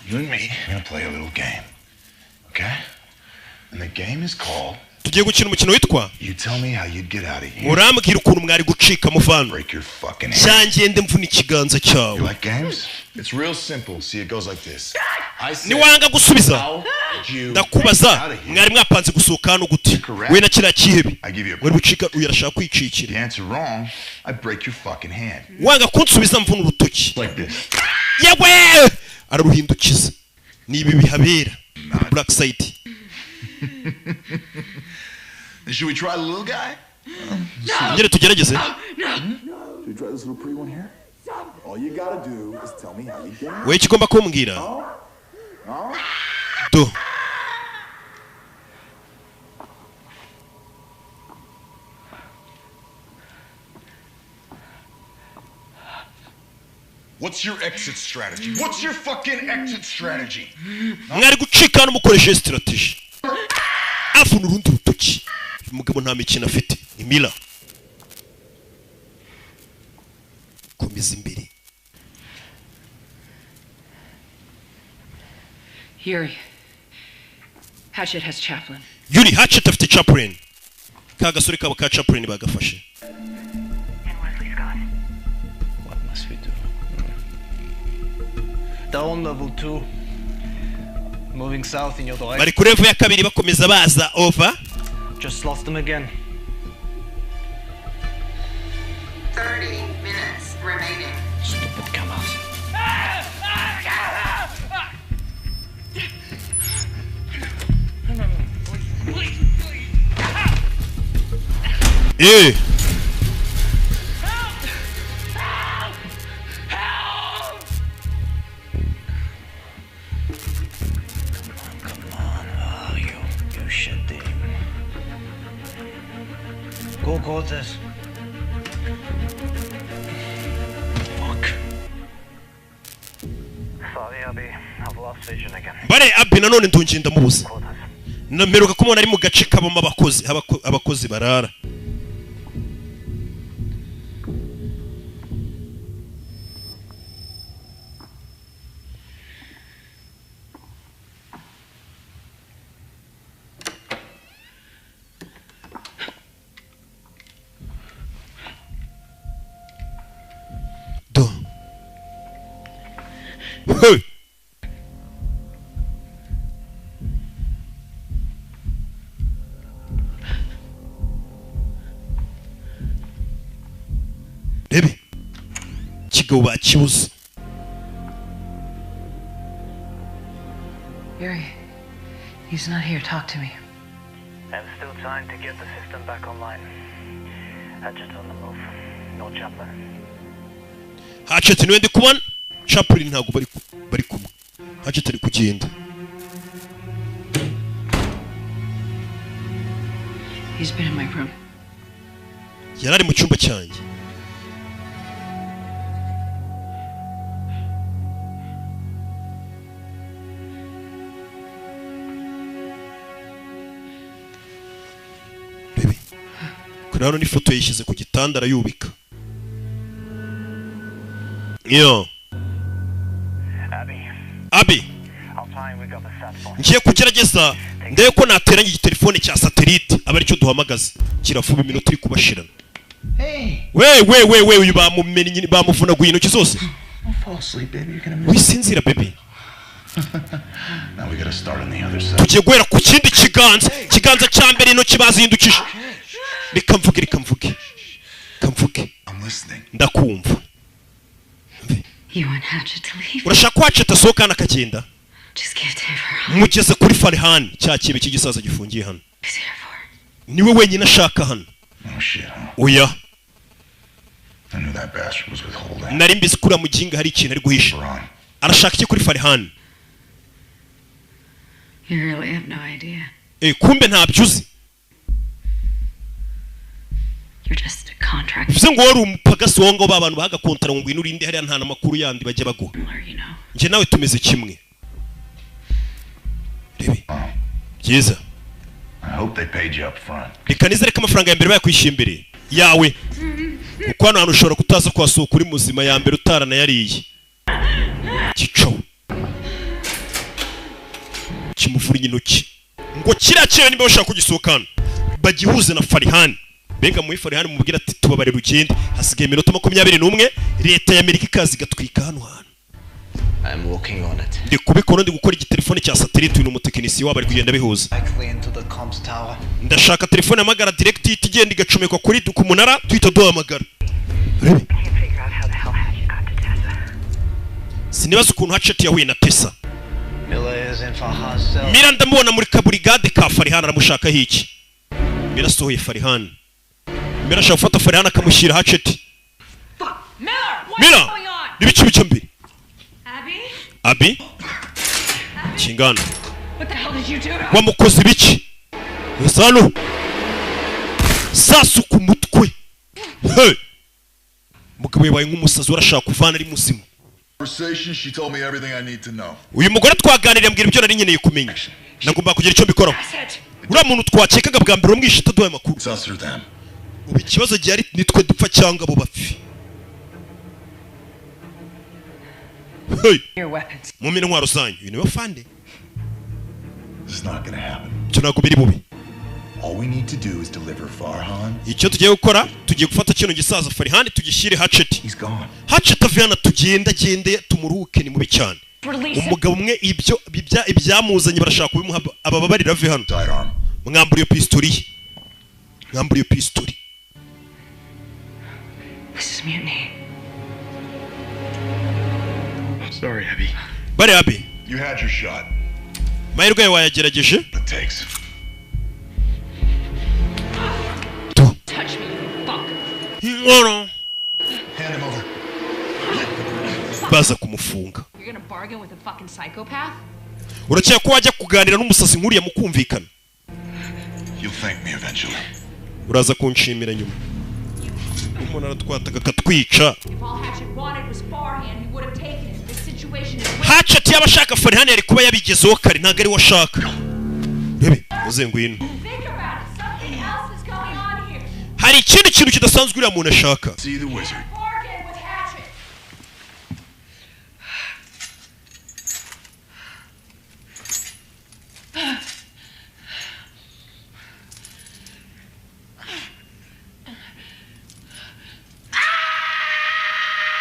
You and me are gonna play a little game. Okay? And the game is called Tugiye gukina umukino witwa You Tell Me How You'd Get Out of Here. Urambwira ukuntu mwari gucika muvano. Break your fucking hand. Cyangende mvuna ikiganza cyawe. You like games? It's real simple. See, it goes like this. I said, Niwanga gusubiza how would you ndakubaza get out of here? mwari mwapanze gusohoka hano gute we na kiriya kihebe I give you a mwari bucika. Uyu arashaka kwicikira. The answer wrong, I break your fucking hand. Wanga kunsubiza mvuna urutoki. Like this. Yewe araruhindukiza. Ni ibi bihabera kuri Black Side. Should we try the little guy? Ngere tugerageze. Should we try this little pretty one here? All you gotta do is tell me how you get out. Wowe icyo ugomba kumbwira No? Do What's your exit strategy? What's your fucking exit strategy? Mwari gucika hano mukoresheje strategy. Avuna urundi rutoki. Uyu mugabo nta mikino afite. Ni Mila. Komeza imbere. Yuri. Hatchet has Chaplain. Yuri, Hatchet afite Chaplain. Ka gasore kabo ka Chaplain bagafashe. What must we do? Down level 2. Moving south in your Bari direction. kuri level ya kabiri bakomeza baza, over. Just lost them again. 30 minutes remaining. Stupid cameras. Eh! Oh, you shit demon. Go quarters. Fuck. Sorry, Abby. I've lost vision again. Bare Abby nanone ndongeye ndamubuza. Namperuka kumubona ari mu gace kabamo abakozi abakozi barara. Hey! Rebe kigabo bakibuze. Yuri, he's not here. Talk to me. I'm still trying to get the system back online. Hatchet's on the move. No Chaplin. Hatchet niwe ndi kubona. Chaplin ntabwo bari kumwe. Hatchet ari kugenda. He's been in my room. Yari ari mu cyumba cyanjye. Bebe. Kuri hano ni ifoto yishyize ku gitanda arayubika. Yo. Abi. Ngiye kugerageza ndebe ko nateranya igitelefone cya satellite aba aricyo duhamagaza. Kirafuba iminota iri kubashirana. We we we we uyu bamumennye bamuvunaguye intoki zose. Wisinzira baby. Now we gotta start on the other side. Tugiye guhera ku kindi kiganza. Kiganza cya mbere intoki bazindukije. Reka mvuge reka mvuge. Reka mvuge. I'm listening. Ndakumva. You want Hatchet to leave? Urashaka ko Hatchet asohoka hano akagenda? Just give it to Farhan. Mugeze kuri Farhan cya kibe cy'igisaza gifungiye hano. He's here for. Niwe wenyine ashaka hano. Oh shit, huh? Oya. I knew that bastard was withholding. Nari mbizi kuri muginga hari ikintu ari guhisha. Arashaka iki kuri Farhan? You really have no idea. Kumbe ntabyo uzi. You're just a contract. Bivuze ngo wari umupagasi wowe ngo ba bantu bahaga kontara ngo ngwino urinde hariya nta n'amakuru yandi bajya baguha. Njye nawe tumeze kimwe. Rebe. Byiza. I hope they paid you up front. Reka nizere ko amafaranga ya mbere bayakwishyuye mbere yawe. Kuko hano hantu ushobora kutaza kuhasohoka uri muzima ya mbere utaranayariye. Gico. Kimuvura intoki. Ngo kiriya kintu niba bashaka kugisohoka hano bagihuze na Farhan. Benga muri Farhan mubwira ati tubabarira ugende hasigaye iminota 21 leta ya Amerika ikaza igatwika hano hantu. I'm working on it. Ndi kubikora ndi gukora igitelefone cya satellite uyu umutekinisiye wabo ari kugenda bihuza. Directly into the comms tower. Ndashaka telefone amagara direct ihita igenda igacomekwa kuri ku munara tuhita duhamagara. Sinibaza ukuntu Hatchet yahuye na Tessa. Miller is in Farhan's cell. Mira ndamubona muri kaburigade ka Farhan aramushakaho iki? Mira asohoye Farhan. Mira ashaka gufata Farhan akamushyira Hatchet. Miller, nibiki bice mbere? Abi? Kingana. What the hell did you do to her? Wamukoze ibiki? Sano. Sasu ku mutwe. Hey! Mugabo yabaye nk'umusazi urashaka kuvana ari muzima. Conversation, she told me everything I need to know. Uyu mugore twaganiriye ambwira ibyo nari nkeneye kumenya. Nagomba kugira icyo mbikoraho. Uriya muntu twakekaga bwa mbere umwishe ataduhaye amakuru. It's us or them. Ubu ikibazo gihari nitwe dupfa cyangwa abo bapfi. Hey! Your weapons. Mumpe intwaro zanyu. Uyu niwe fande. This is not gonna happen. Ibyo ntabwo biri bubi. All we need to do is deliver Farhan. Icyo tugiye gukora tugiye gufata kino gisaza Farhan tugishyire Hatchet. He's gone. Hatchet ave hano tugenda gende tumuruhuke ni mubi cyane. Umugabo umwe ibyo ibyamuzanye barashaka kubimuha abababarira ave hano. Mwambura iyo pistori ye. Mwambura iyo pistori. This is mutiny. Sorry, Abby. Bari Abby. You had your shot. Mahirwe yawe wayagerageje. It takes. Touch me, you fuck. Nkoro. Hand him over. Baza kumufunga. You're gonna bargain with a fucking psychopath? Urakeka ko wajya kuganira n'umusazi nkuriya mukumvikana? You'll thank me eventually. Uraza kunshimira nyuma. Umuntu aratwataga akatwica. If all Hatchet wanted was Farhan, he would have taken it. This situation is Hatchet yaba ashaka Farhan yari kuba yabigezeho kare ntabwo ari we ashaka. Bebe, uze ngwino. Think about it. Something else is going on here. Hari ikindi kintu kidasanzwe uriya muntu ashaka. See the wizard. Bargain with Hatchet.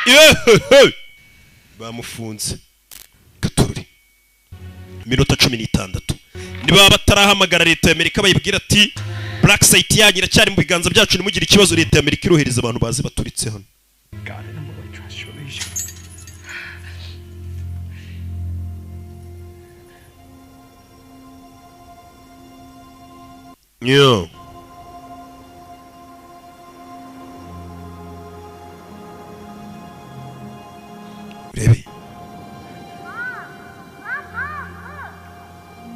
Yehehe! Bamufunze. Gatorore, iminota 16, niba batarahamagara leta ya Amerika bayibwira ati: "Black site yanyu iracyari mu biganza byacu, ntimugire ikibazo." Leta ya Amerika irohereza abantu bazi baturitse hano. Got it. I'm really trust your leisure. Yeah. Urebe. Mom, Mom, look!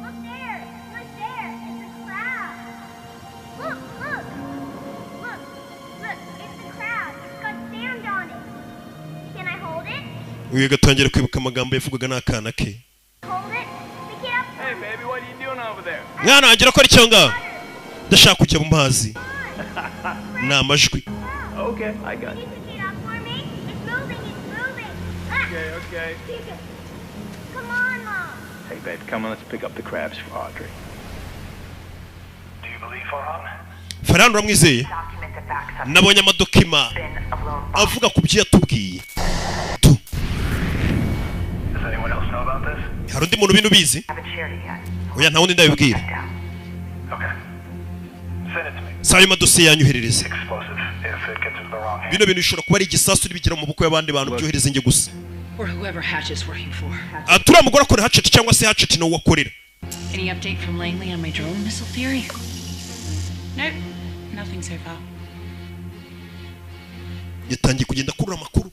Look there! Look there! It's a crab! Look, look! Look, look, it's a crab. It's got sand on it. Can I hold it? Uyu agatangira kwibuka amagambo yavugaga n'akana ke. Hold it? Pick it up. Hey, baby, what are you doing over there? Mwana wanjye, urakora icyo ngaho? Ndashaka kujya mu mazi. Ni amajwi. Okay, I got Can you. you pick it up for me? It's moving, it's moving. Ah! Okay, okay. Come on, Mom. Hey, babe, come on, let's pick up the crabs for Audrey. Do you believe Farhan? Farhan uramwizeye? Nabonye amadokima avuga ku byo yatubwiye. Does anyone else know about this? Hari undi muntu bino ubizi? Oya, nta wundi ndabibwira. Okay. Send it to me. Si ayo madosiye yanyoherereze. Explosive if it gets into the wrong hands. Bino bintu bishobora kuba ari igisasu nibigera mu maboko y'abandi bantu. Byohereze njye gusa. Or whoever Hatchett's working for. Ah, turiya mugore akora Hatchet cyangwa se Hatchet ni uwo akorera. Any update from Langley on my drone missile theory? Nope, nothing so far. Yatangiye kugenda akurura amakuru,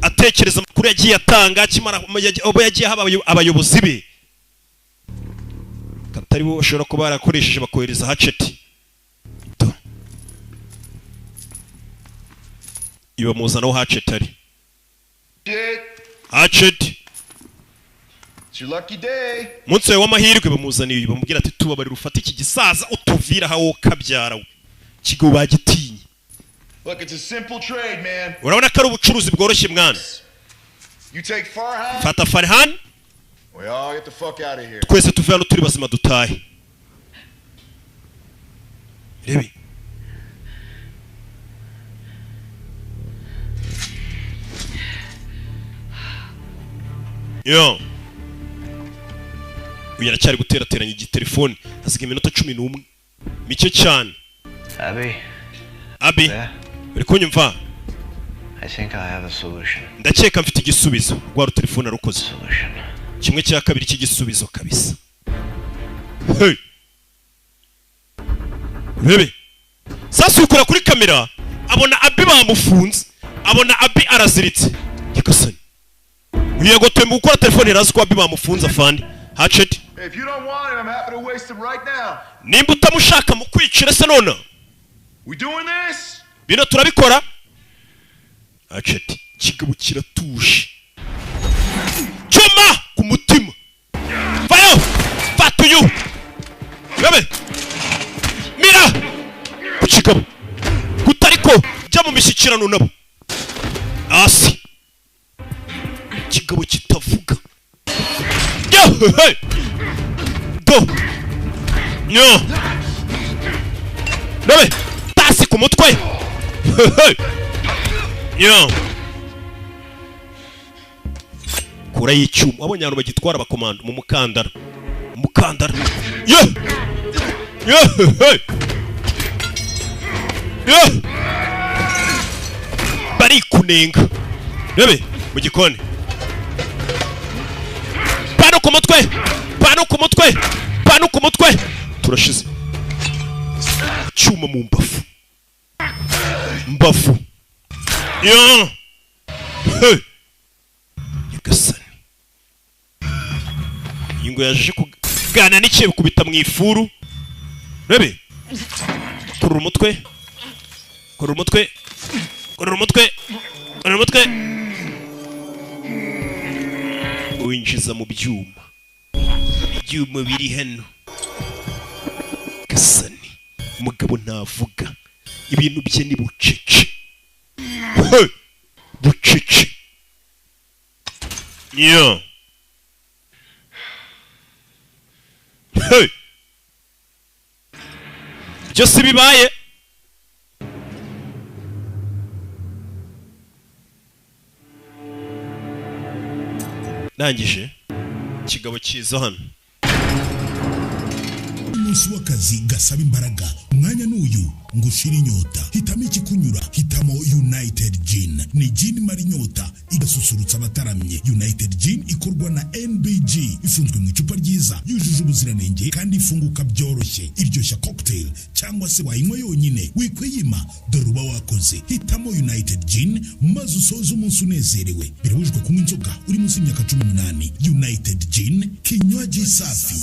atekereza amakuru yagiye atanga akimara abo yagiye aha abayobozi be, katari bo bashobora kuba barakoresheje bakohereza Hatchet. Do. Ibamuzana aho Hatchet ari. Shit. Hatchet. It's your lucky day. Umunsi wawe w'amahirwe. Bamuzaniye, bamubwira ati: "Tubabarira ufate iki gisaza utuvira aho wowe kabyara we." Ikigo bagitinye. Look, it's a simple trade, man. Urabona ko ari ubucuruzi bworoshye, mwana. You take Farhan, Fata Farhan, we all get the fuck out of here. twese tuve hano turi bazima, dutahe. Rebe yo, uyu aracyari guterateranya igitelefone. Hasigaye iminota 11, mike cyane. Abby, Abby, uri kunyumva? I think I have a solution. Ndakeka mfite igisubizo. Rwa rutelefone arukoze kimwe cya kabiri cy'igisubizo kabisa. Hey! Urebe sasa ukora kuri kamera, abona Abby bamufunze, abona Abby araziritse. Nyagasani, uyu yagotoye mu gukora telefone, yarazi ko Abby bamufunze. Afande Hatchet. If you don't want him, I'm happy to waste him right now. Nimba utamushaka mu kwicira se none. We doing this? Bino turabikora, Hatchet. Kigabo kiratuje, cyuma ku mutima, vayo, fata uyu bebe mira ku kigabo kutariko jya mu mishyikirano nabo hasi. Ikigabo kitavuga. Yo, hey! Do nyo rebe tasi ku mutwe. Hey! Nyo kura y'icyuma, wabonye abantu bagitwara abakomando mu mukandara, umukandara. Yo yo, hey! Yo barikunenga. Rebe mu gikoni, pano ku mutwe, pano ku mutwe, pano ku mutwe. Turashize. Cyuma mu mbavu, mbavu. Yo, hey! Nyagasani, iyi ngo yaje kuganira n'ikiye kubita mu ifuru. Rebe, kurura umutwe, kurura umutwe, kurura umutwe, kurura umutwe, winjiza mu byuma, ibyuma biri hano. Gasani, umugabo ntavuga, ibintu bye ni bucece. Hey! Bucece. Yo, hey! Byose bibaye. Ndangije, ikigabo kiza hano. Umunsi w'akazi gasaba imbaraga, umwanya n'uyu ngo ushire inyota. Hitamo ikikunyura, hitamo United Gin. Ni gin imara inyota, igasusurutsa abataramye. United Gin ikorwa na NBG, ifunzwe mu icupa ryiza, yujuje ubuziranenge kandi ifunguka byoroshye. Iryoshya cocktail cyangwa se wayinywa yonyine. Wikwiyima, dore uba wakoze. Hitamo United Gin maze usoze umunsi unezerewe. Birabujijwe kunywa inzoga uri munsi y'imyaka 18. United Gin, kinywaji safi.